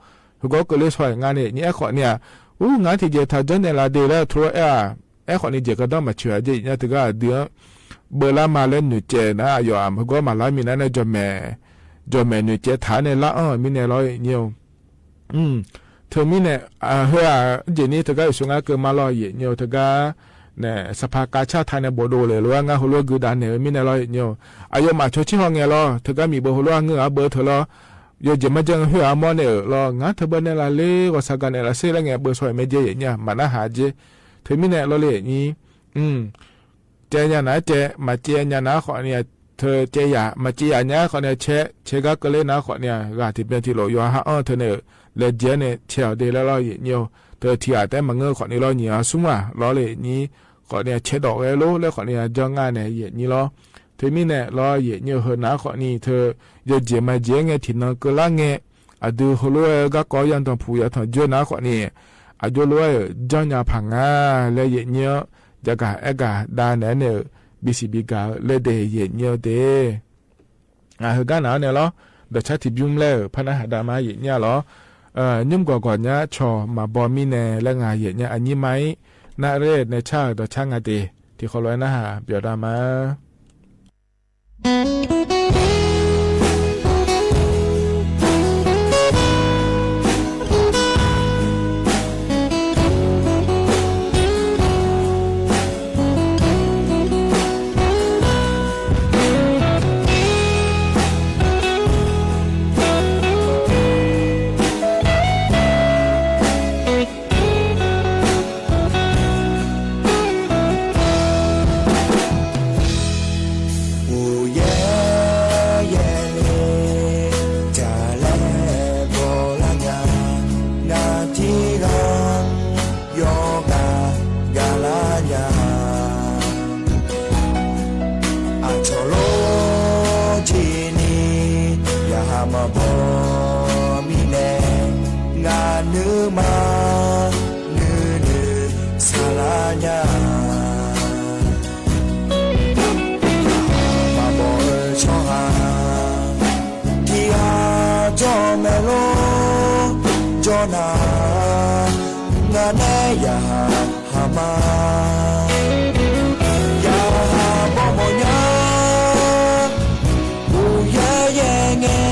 heugawr keuvler saw-aer ngar nae, yaeqnyir. Aerkhawfni-aq, ur, ngaq-anr tiqjeq taqjanr naeqlaf de laer teu-awr aer-aq, aerkhawfni jeq gardanr maqtsoeq-a jer, yaeqnyir. Teugar aqdui-anr beular ma laer noeqcaev nar, aqyawf-aq heugawr maqlar minav nae jawqmaeq, jawqmaeq noeqcaev taq-aer nae lar-anr-euq mirnae lawr, yaeqnyir-eu. Teumirnae, heu-aq, jeq ni teugar yawqsur ngar keuv ma lawr, yaeqnyir-eu teugar nae saqpaq kavcar taq nae bofdov le lof-aer ngar heulof-aer guidav naeq-eu mirnae lawr, yaeqnyir-eu. Aqyawfmaf cawqcir haw ngae lawr, teugar miqbeuv heulof-aer ngeur-aq beuv teu lawr, yawjeq marjan-eu khoer-aq armawr nae-euq lawr, ngar teu beu nae lafler ghawqshaq gaq naeq lafser laer ngae beuv shaw-iq mae jae yaeqnyir-aq, maqnar haq jae. Teumirnae lawr le yaeqnyir, caev nya nar-aer caev, maqcaev nya nar khawfni-aq, teu caev yaq, maqcaev yaq nya khawfni-aq cae, cae gar keuvler nar khawfni-aq, ghaq tiqbyan tiqlof yawqha anr-eu teunae-euq laejae-awr nae cae-awq de laer lawr, yaeqnyir-eu. Teu tiq ghaq taef-aer maqngeur-eu khawfni lawr, nyiq ghaq smr ghaq lawr le yaeqnyir, khawfni-aq cae dawq ghae lor laer khawfni-aq janr ngar nae yaeqnyir lawr. Teumirnae lawr, yaeqnyir-eu heu nar khawfni teu yawjeq maqjeq-aer ngae tiqnan keuvlar ngae, aqdui heulof-aer garkawv-awr yadanqpuq yatanq joer nar khawfni, aqjox lof-aer-euq janrnya paq nga laer yaeqnyir-anr jagaq aergaq dav naeq-aer nae-euq bisiq bigaq-eu laer de yaeqnyir-eu de. Ngaq heugar naq-anr nae lawr, dawqcar tiqbymr laer-euq par narhaq dav ma yaeqnyir-a lawr. Nymr gawqgawq nyar cawq maqbaw mirnae laer ngaq yaeqnyir aqnyir ma-ir nar laer nae car-euq dawqcar nga de. Tiqkhawf lof-aer narhaq byawq dav ma. Uqyaer yaerle, jaqlaer bawlar nya, ngaq tiq ghaq yawqghaq gaqlar nya. Aqcawq lor jeq ni yaqha maqbaw mirnae, ngaq nuima nuinoeq saqlar nya. Yaqha maqbaw-eu tsawrhaq tiq ghaq jawr-eu mae lor. Jawr nar, ngaq nae yaqha haq ma. Yaqha bawmawf nya, uqyaer yaer ngae,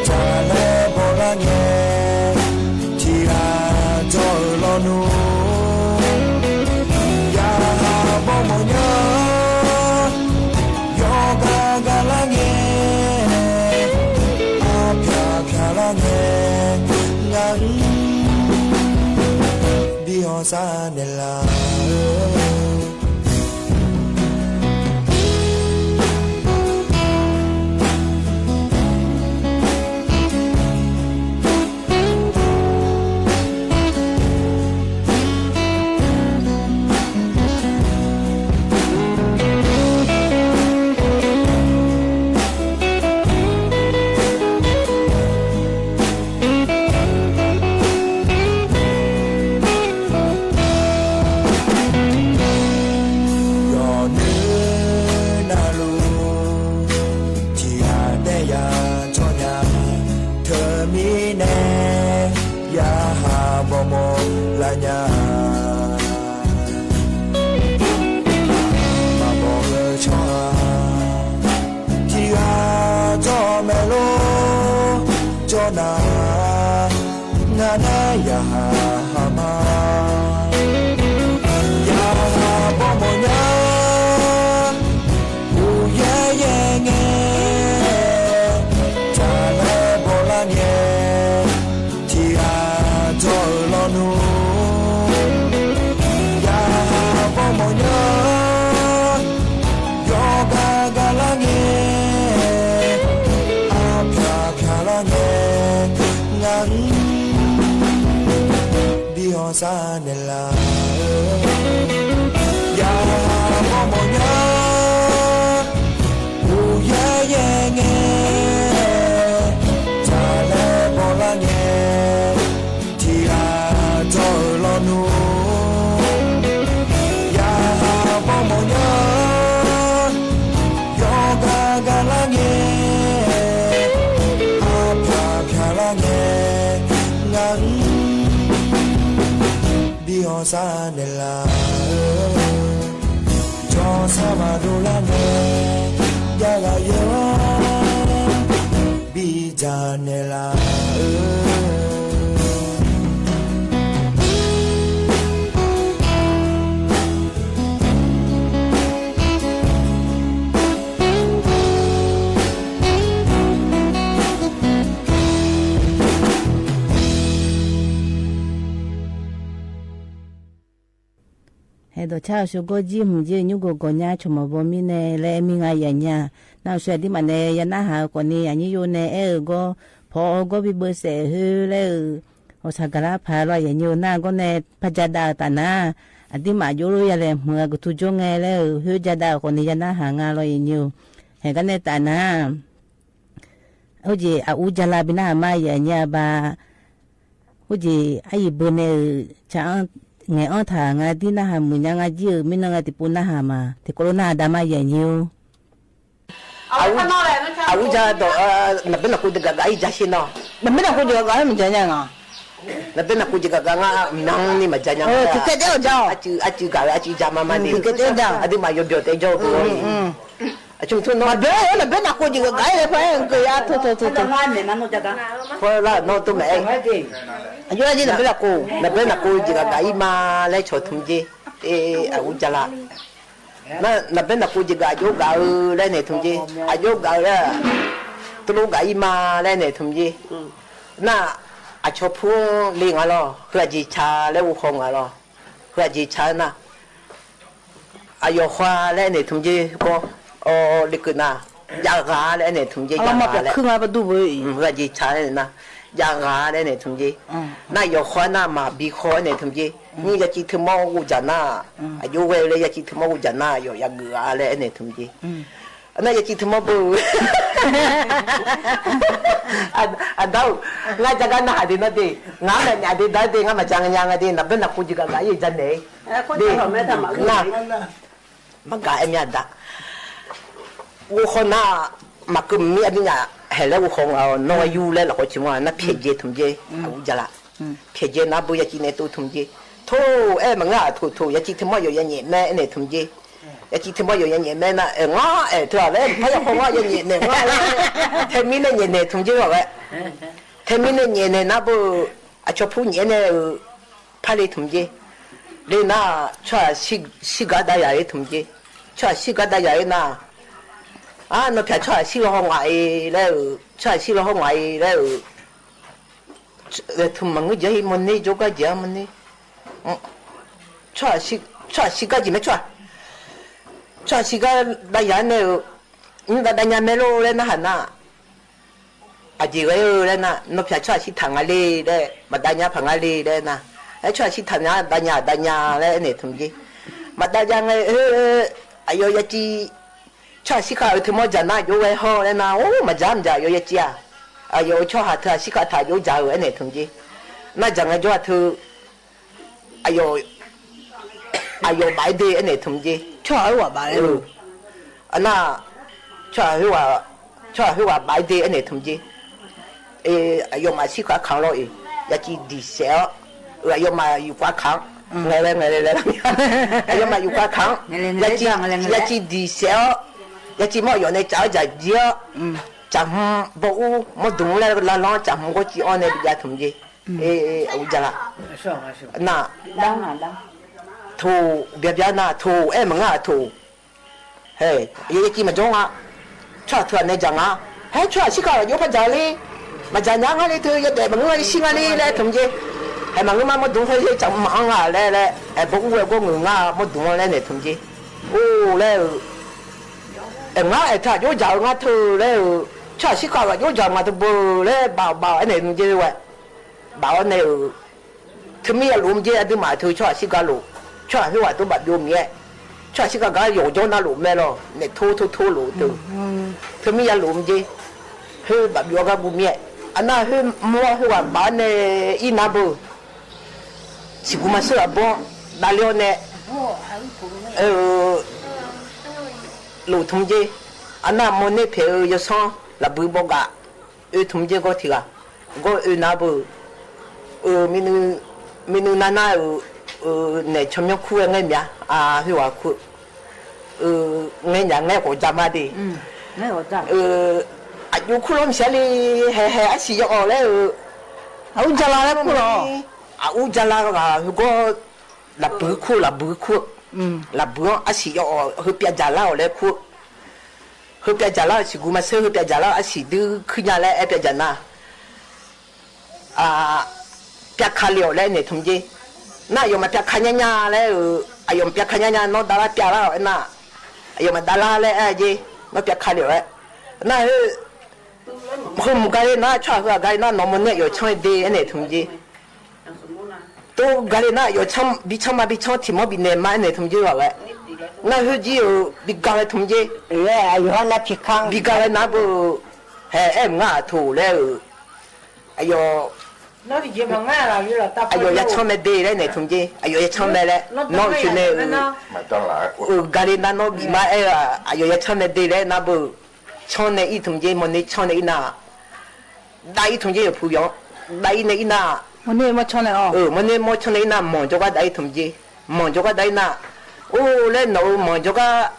jaqlaer bawlar ngae, tiq ghaq jawr-eu lawnmr. Yaqha bawmawf nya, yawqghaq gaqlar ngae, arpyaq pyaqlar ngae, ngaq-anr bi hawsar naeqlaf-eu. Yawqnoer navluf tiq ghaq daer ya tsawrnya, teumirnae yaqha bawmawf lar nya. Maqbaw-eu tsawrhaq tiq ghaq jawr-eu mae lor. Jawr nar, ngaq nae yaqha haq ma. Yaqha bawmawf nya, uqyaer yaer ngae, jaqlaer bawlar ngae, tiq ghaq jawr-eu lawnmr. Yaqha bawmawf nya, yawqghaq gaqlar ngae, arpyaq pyaqlar ngae, ngaq-anr bi hawsar naeqlaf-eu. Yaqha bawmawf nya, uqyaer yaer ngae, jaqlaer bawlar ngae, tiq ghaq jawr-eu lawnmr. Yaqha bawmawf nya, yawqghaq gaqlar ngae, arpyaq pyaqlar ngae, ngaq-anr bi hawsar naeqlaf-eu. Jawrsar maqdov lar ngae, jav ghaq yawr bidzaq naeqlaf-eu. Aer dawqcar-eu shawgawr jir hmq jir-eu nymr gawqgawq nya cawq mawq baw mirnae laer mir nga yaf nya. Nar-euq shawr aqdirmaf nae ya narhaq-eu khawfni aqnyir yo nae aer-euq gawr, paw-awr gawr bi beusaef-euq khoer laer-euq, ghawqshaq gaqlar paq law yaf nya-eu nar gawr nae par jadav-euq taf nar, aqdirmaf jov lof ya laeqhmq-eu guiqtu jawr ngae laer-euq khoer jadav-euq khawfni ya narhaq nga law yaf nya-eu. Haeq gar nae taf nar, khoerjeq aqur jala bi narhaq ma yaf nya ba. Khoerjeq aryiq beu nae-euq tsaq-anr ngaeq-anr taq nga dir narhaq muiq nya nga jir-euq mirnan nga tiqpov narhaq ma tiqkawv lof narhaq da ma yaf nya-or. Aqur ja dawq, naqbaer naqkov jeq gaqgaq-ir ja sher nawr. Naqbaer naqkov jeq gaqgaq-ir maqja nya nga. Naqbaer naqkov jeq gaqgaq ngar myanrni maqja nya. Tiqkhaer daer-awq ja-awq. Arcuiv gaq-eu arcuiv ja ma ma ni. Aqduimaf yawbyawq taef jawr-eu. Aqcmq tmr nawr maqbyav-aer naqbaer naqkov jeq gaqgaq-ir laer par-aer-eu keuv ya teu teu teu teu. Parlar nawr tov maeq-aer. Aqjox-aer jeq naqbaer naqkov, naqbaer naqkov jeq gaqgaq-ir ma laer cawq tmq jer. Aqur jala. Nar naqbaer naqkov jeq gaq aqjox gaq-eu laer naeq tmq jer. Aqjox gaq-eu laer, tov lof gaq-ir ma laer naeq tmq jer. Nar, aqcawq pur-anr le nga lawr, heu aqjeq ca laer ghovhaw nga lawr. Heu aqjeq ca-eu nar, aqyawf khawf-a laer naeq tmq jer gawr. Awr, lekeuv nar, jav ghaq-a laer naeq tmq jer. Heu aqjeq ca-aer nar, jav ghaq-a laer naeq tmq jer. Nar yawqkhawf-a nar maqbi khawr-aer naeq tmq jer. Nyir yaciv teu mawr ghovdzaq nar, aqjox ghae-eu laer yaciv teu mawr ghovdzaq nar yawf yageuf-a laer aernaeq tmq jer. Nar yaciv teu mawr beu-eu aqda-or, ngar jagar narhaq de nar de, ngaq-anr nae myaf de da-aer de ngar maqja nya nga de, naqbaer naqkov jeq gaqgaq-ir-eu janaeq-ir. Nar maqgaq-aer mya da. Ghovhaw nar, maqkeuv mqmir aqdui nyaf haeq laer ghovhaw nga-awr nawr-aer yur laer lafkhoer ciq mawr-a nar pyaeqdzae tmq jer. Aqur jala. Pyaeqdzae nar beu yaciv naeq tov tmq jer. Tor-aer maqngeur-aq toq toq yaciv teu mawr yawf yanyaef mae aernaeq tmq jer. Yaciv teu mawr yawf yanyaef mae nar, aer ngar aer teu-aq laer par yawkhaw ngar yanyaef naeq ngar laer, taemir nae nyaef naeq tmq jer-awq ghae. Taemir nae nyaef naeq nar beu, aqcawq pur nyaef-aer nae-euq parle tmq jer. Le nar, tsawrhaq shirgar dav yaq-ir tmq jer. Tsawrhaq shirgar dav yaq-ir nar, ar, nawr pyaq tsawrhaq shir law haw ngaq-ir laer-euq, tsawrhaq shir law haw ngaq-ir laer-euq. Tmq maqngeur jeq-aer mawrner jawrgar jeq-anr mawrner. Tsawrhaq shirgar jeq mae tsawrhaq. Tsawrhaq shirgar dav yaq-aer nae-euq, nymr dav dav nya mae lor laer narhaq nar, aqjeq ghae-eu laer nar, nawr pyaq tsawrhaq shir taq nga le laer, maqdav nya paq nga le laer nar, aer tsawrhaq shir taq nya dav nya dav nya laer aernaeq tmq jer. Maqdav jav ngae, aqyawf yaciv tsawrhaq shir khav-euq teu mawr dzaq nar aqjox ghae haw laer nar, or maqdzaq maqdzaq aqyawf yaciv-aq, aqyawf-euq tsawrhaq teu-aq shir khav taq aqjox dzaq-euq aernaeq tmq jer. Nar dzaq ngae jawr-aq teu, aqyawf, aqyawf baf-aer de aernaeq tmq jer. Tsawrhaq khoerghaq baf-aer, aqnar, tsawrhaq khoerghaq, tsawrhaq khoerghaq baf-aer de aernaeq tmq jer. Aqyawfmaf shir khav kaq-anr lawr-iq, yaciv diq saef-awr, aqyawfmaf yufkhav kaq-anr, ngaeqlae ngaeqlae laer, aqyawfmaf yufkhav kaq-anr, yaciv diq saef-awr, yaciv mawr aqyawf nae caf-awr dzaq jir-awr, caqhmq baw ur mawrdmq laer lalanr caqhmq gawr civ-awr nae bijav tmq jer. Aqur jala. Nar, toq byav byav nar toq aer maqngeur-aq toq. Hae, yaciv maqjawr nga. Tsawrhaq teu-aq nae dzaq nga. Haer tsawrhaq shir khav-aq jov par dzaq le. Maqdzaq nya ngar le teu yadaef maqngeur nga le shir nga le laer tmq jer. Hae maqngeur ma mawrdmq khoer caqhmq maqanr nga laer laer, aer baw ur-aer gawr ngeur nga mawrdmq-anr laer naeq tmq jer. Or laer-eu, aer ngar aer teu-aq jov dzaq-eu ngar teu laer-eu, tsawrhaq shir khav-aq jov dzaq-eu nga teu beu laer baf baf-awr aernaeq tmq jer ghae. Baf-awr nae-euq, teumir yalof mr jer aqduimaf teu tsawrhaq shir gar lof, tsawrhaq khoerghaq tov baf byov mir-aer, tsawrhaq shir gar gar yawqjawr navluf mae lawr naeq tor tor tor lof teu, teumir yalof mr jer, khoer baf byov-awr gar guv mir-aer, aqnar khoer mr-awr khoerghaq baf-awr nae ir nar beu, siqguq maqshir ghaq bawr-anr davler-awr nae lof tmq jer. Aqnar mawrner paeq-eu yawsanr lafbui bawgaf oe tmq jer gawr tiq ghaq, gawr oe nar beu, eu, minui nar nar-euq, naeq tsawrmyanr kur-aer ngaer mya, khoerghaq kur, ngaer nya ngaer khawf ja ma de. Aqjox kur lawr maqsiq-a le, haehae arsiq yaw-awq laer-eu, aqur jala laer kur lawr. Aqur jala ghaq heugawr lafbui kur, lafbui kur, lafbui-anr arsiq yaw-awq, heu pyav dzaq lar-awq laer kur. Heu pyav dzaq lar-eu siqguq maqshir, heu pyav dzaq lar-eu arsiq dui kuir nya laer aer pyav dzaq nar, pyav ka le-awq laer naeq tmq jer. Nar aqyawfmaf pyav ka nya nya laer-euq, aqyawf maqpyav ka nya nya, nawr davlar pyav lar-awq aernar, aqyawf maqdavlar laer aer-a jer, nawr pyav ka le-awq aer. Nar-eu, heumq gale nar, tsawrhaq heu-aq gale nar, nawq mawrner aqyawf canr-eu de aernaeq tmq jer. Tov gale nar, aqyawf canr bi canr ma, bi canr tiq mawr bifnaeq ma aernaeq tmq jer-a ghae. Nar khoer jir-euq bi ga ghae tmq jer. Bi ga ghae nar beu, hae aer-euq ngar-aq toq laer-euq, aqyawf, aqyawf ya canr mae de laer naeq tmq jer. Aqyawf ya canr mae laer nawr-eu coeq nae-euq, gale nar nawr bif ma aer-eu-aq, aqyawf ya canr mae de laer nar beu, canr nae ir tmq jer, mawrner canr nae ir nar, dav ir tmq jer, yawqpu yawq-anr dav ir nae ir nar, mawrner mawr canr nae ir nar, manq jawrgar dav ir tmq jer. Manq jawrgar dav ir nar, or laer nawq-euq manq jawrgar,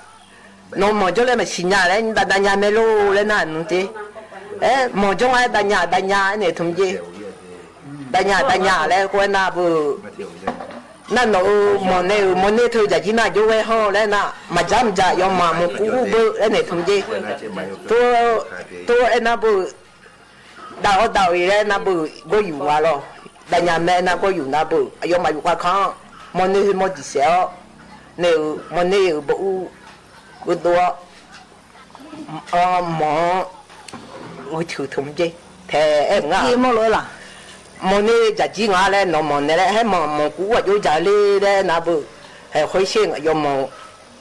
nawq-euq manq jawr laer maqsiq nya laer nymrdav dav nya mae lor laer nar nmr jer. Aer, manq jawr nga-aer dav nya dav nya aernaeq tmq jer. Dav nya dav nya laer khoer aer nar beu, nar nawq-euq manq nae-euq mawrner teu jaqjir nar jawr ghae hawr laer nar, maqdzaq maqdzaq yawmaf manq kur ur beu laer naeq tmq jer. Tov aer nar beu, dav-awr dav-eu laer nar beu, gawryuf nga lawr. Dav nya mae nar gawryuf nar beu, aqyawfmaf yufkhav ka-anr mawrner khoermawr diq saef-awr nae-euq mawrner-euq baw ur gheudov-awr, manq-anr ghuicuiq tmq jer. Tae aer-eu ngar, mawrner jaqjir nga laer nawq manq nae laer, haer manq manq kur ur aqjox dzaq le laer nar beu, hae khoer sher aqyawf manq,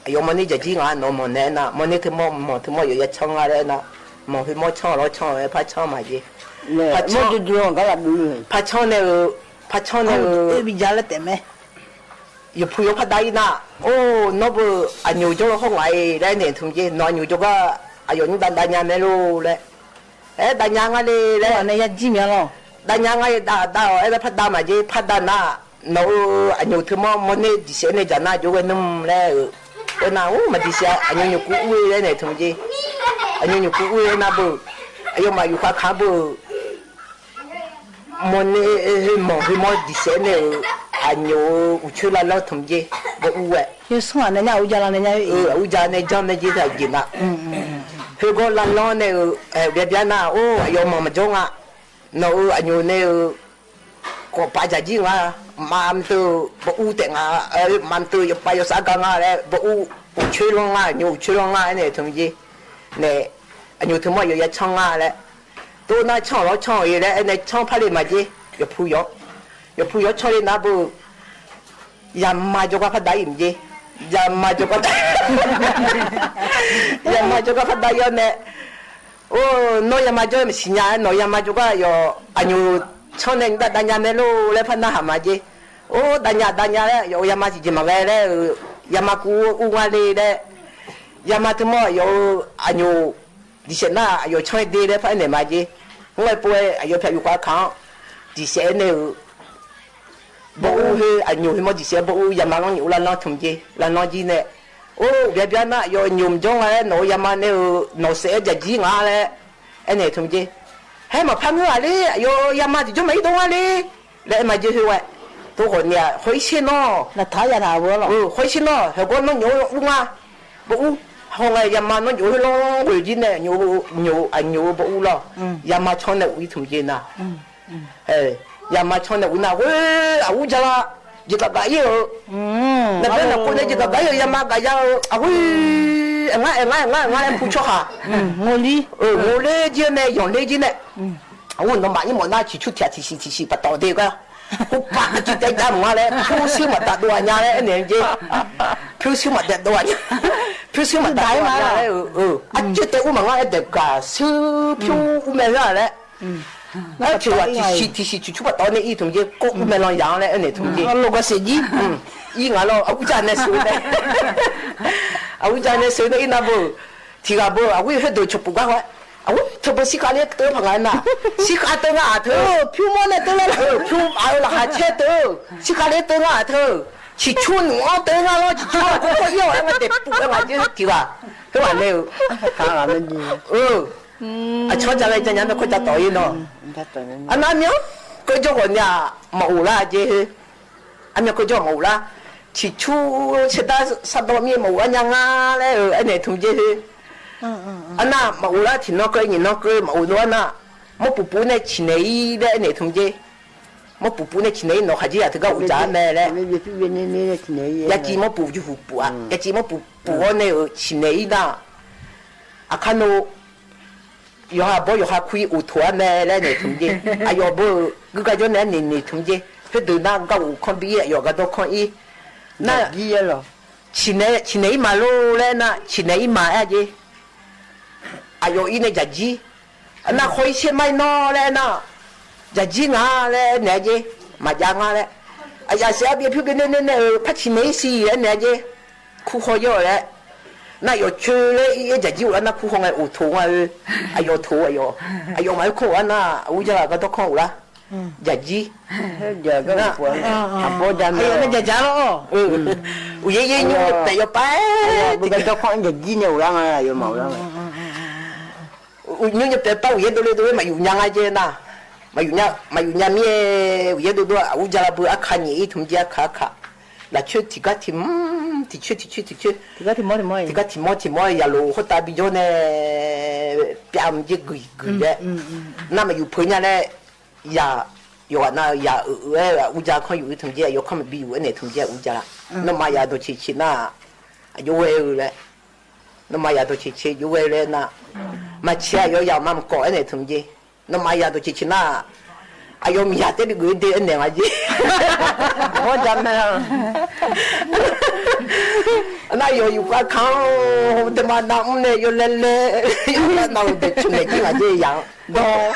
aqyawf mawrner jaqjir nga nawq manq nae aer nar, mawrner teu mawr manq teu mawr yawf ya canr nga laer aer nar, manq khoermawr canr lawr canr-eu aer par canr ma jer. Par canr nae-eu, par canr nae-eu, yawqpu yawq par dav ir nar, or nawr beu, aqnyoq jawrlawr hawr ngaq-iq laer naeq tmq jer. Nawq aqnyoq jawrgar aqyawf nymrdav dav nya mae lor laer, aer dav nya nga le laer, dav nya nga le, dav dav-awq aer laer par dav ma jer. Par dav nar, nawq-euq aqnyoq teu mawr mawrner diq saef nae dzaq nar jawr ghae nmr laer-euq, aer nar ur maqdiq saef aqnyoq nyoq kur ur-eu laer naeq tmq jer. Aqnyoq nyoq kur ur-eu aer nar beu, aqyawfmaf yufkhav ka-anr beu, mawrner khoermanq khoermawr diq saef nae-euq aqnyoq-euq uqcoer lavlanr tmq jer. Baw ur-aer, aqur ja nae janr mae jer taq jeq nar, khoergawr lavlanr nae-euq, byavbyar nar, or aqyawf manq maqjawr nga. Nawq-euq aqnyoq nae-euq kawqpav jaqjir nga, mqmav mqdeuv-eu baw ur taef nga, mqmav mqdeuv yawpav yawsar gar nga laer baw ur, uqcoer lanr nga, aqnyoq uqcoer lanr nga aer naeq tmq jer. Nae, aqnyoq teu mawr aqyawf ya canr nga laer, tov nar canr-awq lawr canr-eu laer aer nae canr par le ma jer. Yawqpu yawq, yawqpu yawq canr le nar beu, yama jawrgar par dav ir mq jer. Yama jawrgar dav, yama jawrgar par dav ir-awr nae, or nawr yama jawr-aer maqsiq nya-aer nawq yama jawrgar yawf aqnyoq canr nae nymrdav dav nya mae lor laer par narhaq ma jer. Or dav nya dav nya laer yawf-euq yama tiqjeq maqghae laer-euq, yama kur ur nga le laer, yama teu mawr yawf-euq aqnyoq diq saef nar aqyawf canr-aer de laer par aernaeq ma jer. Mr-aer pov-aer aqyawf pyaq yufkhav ka-anr diq saef-aer nae-euq baw ur khoer, aqnyoq khoermawr diq saef-aer baw ur, yama lanr nyoq lavlanr tmq jer. Lavlanr jir nae, or byavbyar nar aqyawf nyoq mqjawr nga laer nawq-euq yama nae-euq nawq saef-aer jaqjir nga laer aernaeq tmq jer. Haer maqpar ngeur-aq ler, aqyawf yama tiqjawr maqir dov nga ler laer aer ma jer khoer ghae. Tov khawf ni-aq khawr ir sher nawr, khawr ir sher nawr, heugar nawr nyoq-eu ur nga. Baw ur, haw nga yama nawr nyoq khoer lanr ghoeq jir nae nyoq, aqnyoq-eu baw ur lawr. Yama canr nae ur ir tmq jer nar, yama canr nae ur nar khoer aqur ja la, jeqgaf gaf ir-eu, naqbae naqkov nae jeqgaf gaf ir-eu yama gaf ya-eu aqghoer, aer ngar aer ngar aer ngar aer ngar aer pu tsawrhaq, ngor ler jir-eu mae yanq ler jir nae, aqghoer nawmaf ir mawf nar ciqcur tiq ghaq tiqsiq tiqsiq paftawf de gar, khoerpav aqcuiv taef jav mq nga laer pyurshuir maqdaq dov-a nya laer aernaeq jer. Pyurshuir maqdaq dov-a nya, pyurshuir maqdaq dov-a nya laer-eu, aqcuiv taef ur maqngar aer daeq gaq shuir pyur ur mae-a laer. Aer tiq ghaq tiqsiq tiqsiq ciqcur paftawf nae ir tmq jer, kawr ur mae lan yaq-anr laer aernaeq tmq jer. Ir ngaq lawr aqur ja nae sheuq-eu nae, aqur ja nae sheuq-eu nae ir nar beu, tiq ghaq beu aqghoer khoerdeuq cawqpuf gar ghae, aqghoer teu beu shirkhav ler teu paq nga nar, shirkhav teu ngar-aq teu, pyur mawr nae teu lar, pyur aq-eu laqkhaq caer teu, shirkhav ler teu ngar-aq teu, ciqcur nmq-anr teu ngar lawr, ciqcur kawr kawr ir-awq aer nga daeq puf-aer nga jer tiq ghaq. Khoerghaq nae-eu, aqcawq ja ghae ja nya mae kawr ja tawf ir nawr. Arnav myanr keuv jawr ghawq ni-aq maqghof lar jer khoer. Armyan keuv jawr maqghof lar. Ciqcur sherdar sardawv mir maqghof lar nya nga laer-eu aernaeq tmq jer khoer. Arnav maqghof lar tiqnan keuv nyiq nan keuv maqghof dov-ar nar, mawrpuq puq nae ciqnaeq ir laer aernaeq tmq jer. Mawrpuf puf nae ciqnaeq-ir nawq khaqdzer-aq teugar uqdzaq-ar mae laer. Yaciv mawrpuf jurhuq puf-a, yaciv mawrpuf puf-awr nae-euq ciqnaeq-ir nar, aqkar nov yawqha bawr yawqha kur-ir uqtoq-ar mae laer naeq tmq jer. Aqyawf beu-euq guiqgaq jawr naeq-aer naeq naeq tmq jer. Khoerdeuq nar garghof kanr bi-ir, aqyawf gardanr kanr-ir. Nar, ciqnaeq, ciqnaeq-ir ma lor laer nar, ciqnaeq-ir ma aer-a jer. Aqyawf-ir nae jaqjir. Nar khawr-ir tser mar-ir nawr laer aer nar, jaqjir nga laer aer naeq-a jer. Maqjav ngar laer. Aqyaf siq-ar byav pyur byav nae nae nae-euq par ciqnaeq-ir siq aer naeq-a jer. Kur haw yaw laer. Nar yawf coer laer ir-aer jaqjir of lar nar kur haw ngae uqtoq nga-eu. Aqyawf toq aqyawf. Aqyawf ngaq-aer kanr of lar nar, aqur jar ghaq gardanr kanr of lar. Jaqjir. Aqbawr ja mae, jaqjaq lor-awq. Uqyaer yaer nymr paef yawpav-aer, gardanr kanr jaqjir nae of lar nga aqyawfmaf of lar nga. Nymr nymr paef par uqyaer dovle dovle maqyuf nya nga jer nar. Maqyuf nya, maqyuf nya mir-aer uqyaer dovdov-a, aqur ja lar beu arka nyaef-ir tmq jer, arka arka. Lafcoer tiqgar tiq, tiqcoer tiqcoer tiqcoer, tiqgar tiq mawr tiq mawr yalof khoertav bijawr nae pyav mq jer guiq guiq laer. Nar maqyuf peuq nya laer, yaq, yawqghaq nav yaq-euq-aer aqur ja kanr yuf-ir tmq jer, aqyawf kanr maqbi yuf-aer naeq tmq jer aqur ja lar. Nawmaf yaq dawqceq ceq nar, aqjox ghae-eu laer. Nawmaf yaq dawqceq ceq jox ghae-eu laer nar, maqceq aqyawf yaq ma mqkawf-aer naeq tmq jer. Nawmaf yaq dawqceq ceq nar, aqyawf miqyaq taef bi geuf-ir de-aer naeq nga jer. Nar yawf yufkhav ka-anr daema navmr nae yawlae laer, yawlae nav-eu daeqcmq naeq jir ngaq jer yaq-anr dawr.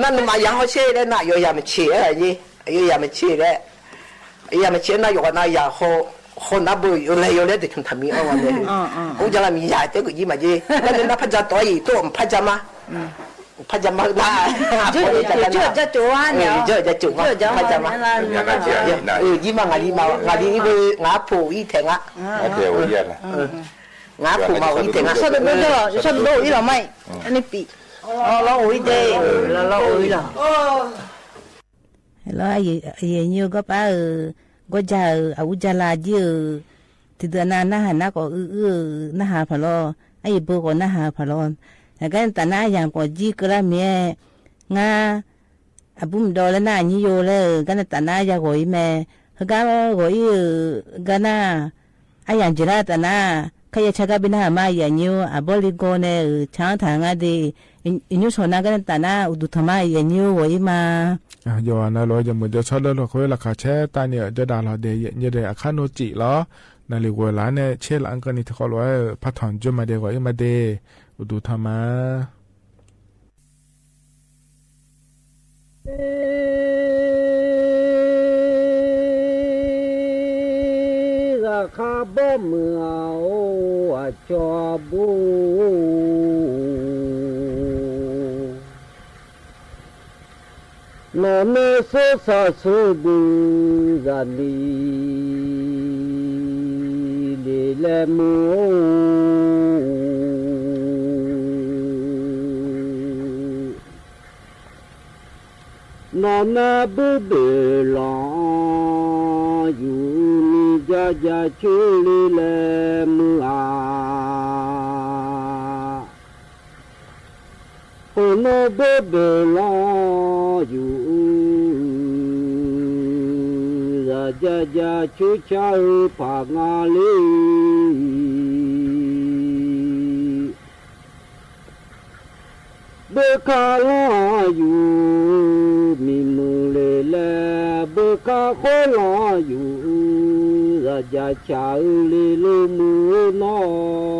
Nar nawmaf yaq hawsher laer nar, aqyawf yaq maqceq-aer-a jer. Aqyawf yaq maqceq laer, yaq maqceq nar yawqghaq nav yaq haw, haw nar beu yawlae yawlaer daeqcmq taqmi-anr nga mae. Ur ja lar miqyaq taef geuf jir maqjer. Nar nae nar par ja tawf-aer-iq tov-awq mqpar ja ma. Mqpar ja ma nar, ja tov-a, ja tov-a, par ja ma. Jir ma ngaqli ma, ngaqli ir beu ngaq-anr poq ir taeq nga. Ngaq-anr poq ma-awq ir taeq nga. Shawr dov dov ir lawq ma-iq. Arni pif. Lawr lawr-or ir de. Lawr lawr-or ir lawq. Lawr, aqyuif aqnyir-eu gawrpar-euq, gawrja-euq, aqur jala jir-euq, tiqdeuq nav narhaq nar khawf uir uir-euq narhaq paq lawr, aryaeq beu khawf narhaq-eu paq lawr. Aqgar nae taf nar aryamq khawf jir keuvlar mir-aer, ngar aqbur mqdawv laer nar aqnyir yo laer-euq gar nae taf nar yaghawq ir mae. Heugar ghawq ir-euq gar nar, aryamq jeqlar taf nar, kharya car gar bi narhaq ma, aqyuif aqnyir-or. Aqbawr li gaw nae-euq car-anr taq ngar de. Iqnymr shawq nar gar nae taf nar uqduq tanq ma, aqyuif aqnyir-or, ghawq ir ma. Yawqghaq navluf-eu yawmuiq jawrshawr dawrluf khoer laqkhaq caer tavni-euq jawrdaq lawq de, aqkar nor cif lawr. Naqliq ghoeq laf-anr nae caer laf-anr keuvni tiqkawv lof-aer-euq par tanq jawr ma de, ghawq ir ma de. Uqduq tanq ma. Zaqkhav bawr muiq-aq-or, aqcawq aqbur-or. Nawq nae sawr saq sawr dui zaqmiq le laer mur-or. Nawq nae bur boeq lanq-anr yuf ni ja ja coer le laer mur-aq. Khoernar bur boeq lanq yuf-eu zaq ja ja coer car-eu paq nga le. Beuka lanr yuf-eu miqmuiq le laer, beuka khoer lanr yuf-eu zaq ja caq-eu le lor mur-eu nawr.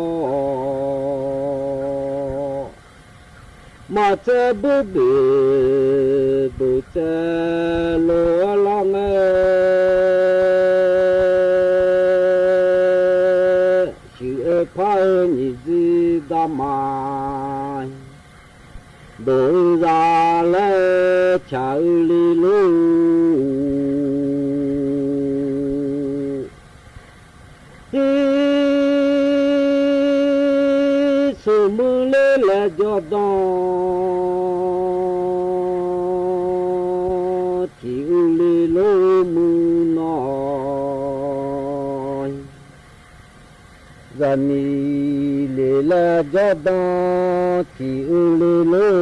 Maqtsaev bur boeq, boeq tsaev lof-aer lar ngae, siq-eu par-eu nyiq dzir darma, dawq-eu zaq laer caq-eu le lor. Irsaq muiq ler laer jawrdan tiq uiq le lor muiq nawr. Zaqmiq le laer jawrdan tiq uiq le lor.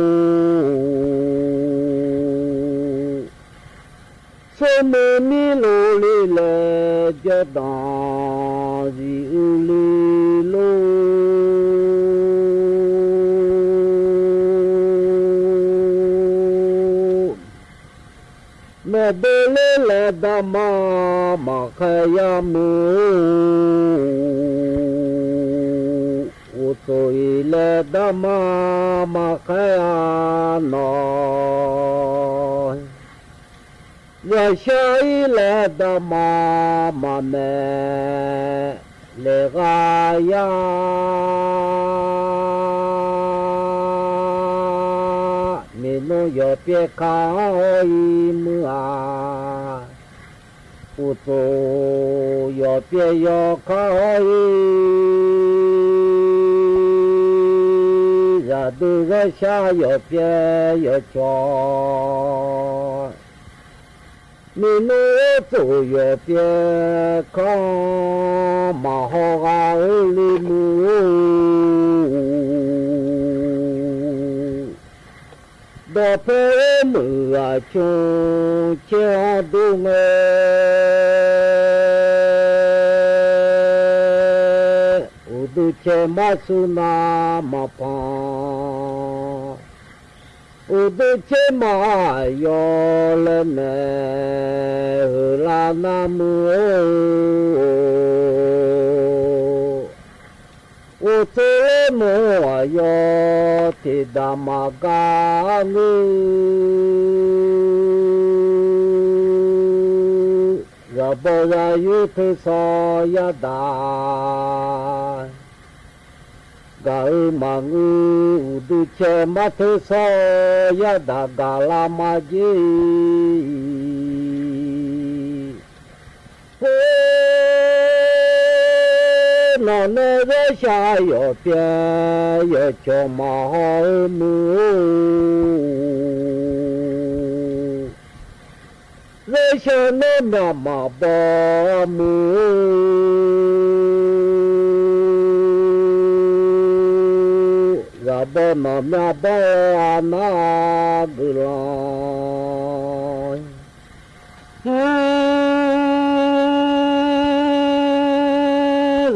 Tsawrmuiq mirluf le laer jawrdan zif uiq le lor. Maeqboe ler laer darma maqkhaer yar muiq-or. Uqtsof-iq laer darma maqkhaer-a nawq. Zaqshar-ir laer darma maqmaeq laeq ghaq yar. Miqnmr yawqpyaer kar-awr ir muiq-aq, uqtsof yawqpyaer yawkar-awr ir, zaqdui zaqshar yawqpyaer yawcawq, miqnmr uqtsof yawqpyaer kar-awr maqhaw ghaq-eu le muiq-or. Dawqpae-aer muiq ghaq cmr caer-anr dur ngae, uqduq cae mar sur nar maqpanq. Uqduq caer mar yawlaer maeq heular nar muiq-or. Uqtsof laer mr aqyawf tiqdaq maqgar ngeur. Zaqbaw zaryur tersawr yadaq gaq-eu maqngeur. Uqduq cae mar tersawr yadaq gaq lar ma jer-iq. Or, nawq nae zaqshar yawqpyaer yawcawq maqhaw-eu muiq-or. Zaqshar nawr myaq maqbaw muiq-or. Zaqbaw nawq myaq baw-eu arnar guiqlanq. Aer,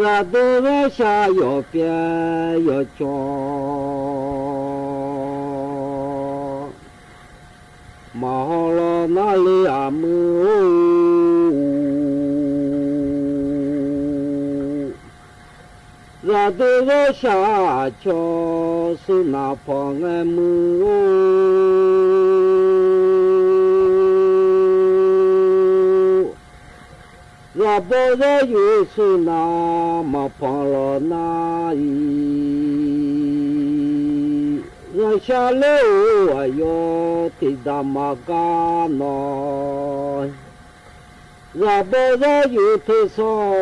zaqdui zaqshar yawqpyaer yawcawq maqhaw law nar le-aq muiq-or. Zaqdui zaqshar aqcawq sur naq panq ngae muiq-or. Zaqbaw zaryur sur naq maqpanq lawq nar-iq. Zaqshar ler-euq aqyawf tiqdaq maqgar nawq. Zaqbaw zaryur tersawr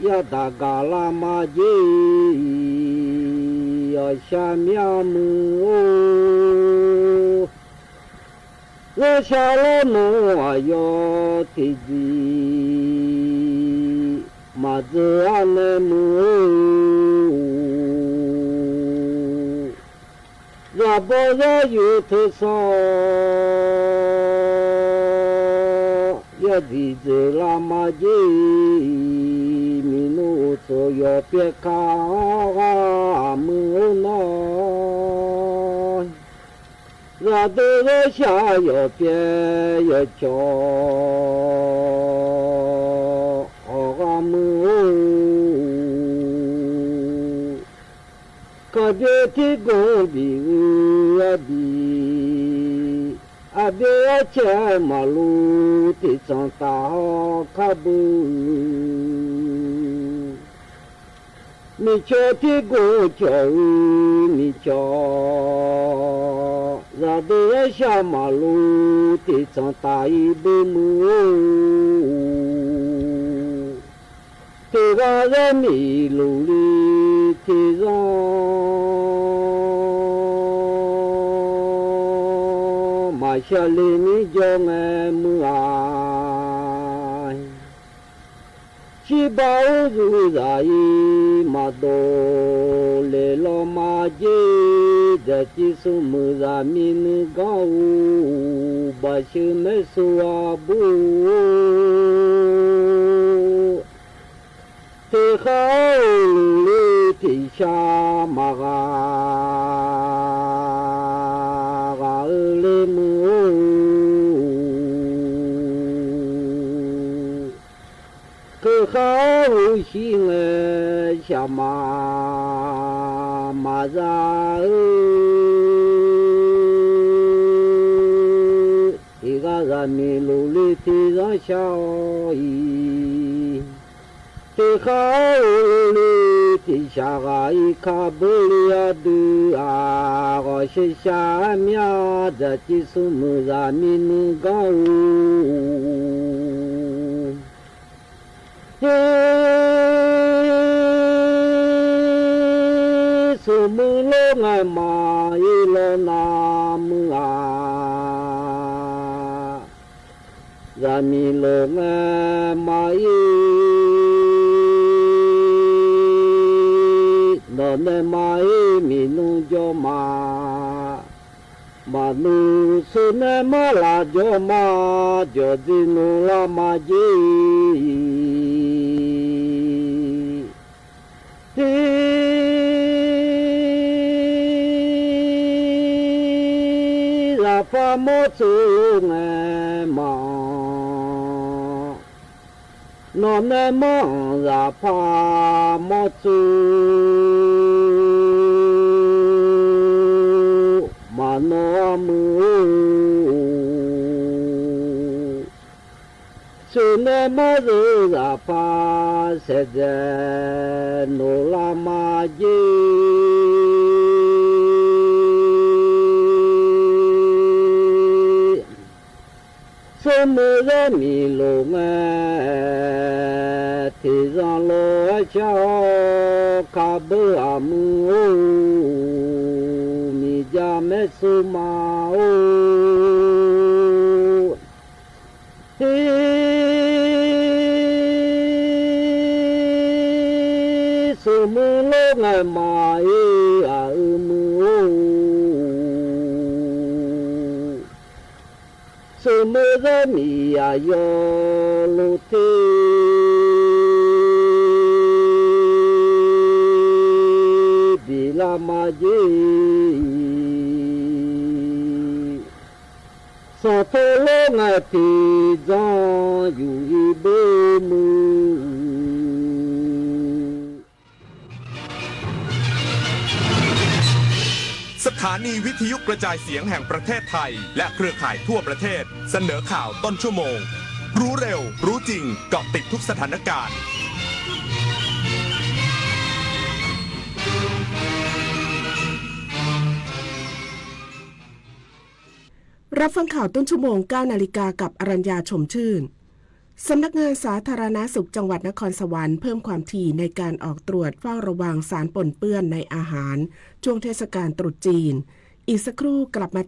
yadaq gaq lar ma jer-iq. Aqshar myar muiq-or. Zaqshar lawrnmr aqyawf tiqjeq maqdzeur-ar nae muiq-or. Zaqbaw zaryur tersawr yadziq dzeurlar ma jer-iq. Miqnmr uqtsof yawqpyaer kar-awr ghaq muiq-or nawr. Zaqdui zaqshar yawqpyaer yawcawq hawq ghaq muiq-or. Kaqbyaer tirgor bif-eu arbiq, aqbyaer arcaer maqluv tiqtsanq taf-awr karbui. Miqcawq tirgor cawq-eu miqcawq, zaqdui zaqshar maqluv tiqtsanq taf-ir bui muiq-or. Tiqghaq zar miqluf li tiqzanr maqshar le mir jawr ngae muiq-aq. Irbar-or zuqzaq-ir maqdov le lawr maqjer, dzaeqciv smrmuiq zaqmiq nuiganr-or, baqsheuq maersur arbur-or, teqkhar-or lufle tiqshaq maqghaq ghaq-eu le muiq-or, keuqkhar-or shir ngae shaqmaf maqza-eu, tiqghaq zaqmiq lufle tiqzanr shar-awr-iq, teqkhar-or lufle tiqshaq ghaq-ir karbeurile ardui-aq, ghawqshaq shaq-aer mya, dzaeqciv smrmuiq zaqmiq nuiganr-or, ir smrmuiq lor ngae maqir lawr navmuiq-aq, zaqmiq lof ngae maqir, nawq nae maqir miqnmr jawr ma, maqnmr seuq nae marlaf jawr ma, jawqdui nmr lar maqjer-iq, tiq zaqpar mawr tsuif ngae maqanr, nawq nae maqanr zaqpar mawr tsuif maqnawr armuiq-or, seuq nae marzeu zaqpar saeqdzaeq nmr lar maqjer, smrmuiq zaqmiq lof ngae, tiqzanq lof-aer shar-awr karbeuq aqmuiq-or, miqjav maersur ma-or, ir smrmuiq lor ngae maqir aqyuif muiq-or, smrmuiq zaqmiq aqyawf lof ter bilar maqjer-iq, sanqpaq lor ngae tiqdzanr yuf-ir beu muiq. สถานีวิทยุกระจายเสียงแห่งประเทศไทยและเครือข่ายทั่วประเทศ เสนอข่าวต้นชั่วโมง รู้เร็ว รู้จริง เกาะติดทุกสถานการณ์ รับฟังข่าวต้นชั่วโมง เก้านาฬิกา กับอรัญญา ชมชื่น สำนักงานสาธารณสุขจังหวัดนครสวรรค์เพิ่มความถี่ในการออกตรวจเฝ้าระวังสารปนเปื้อนในอาหาร ช่วงเทศกาลตรุษจีน อีกสักครู่กลับมา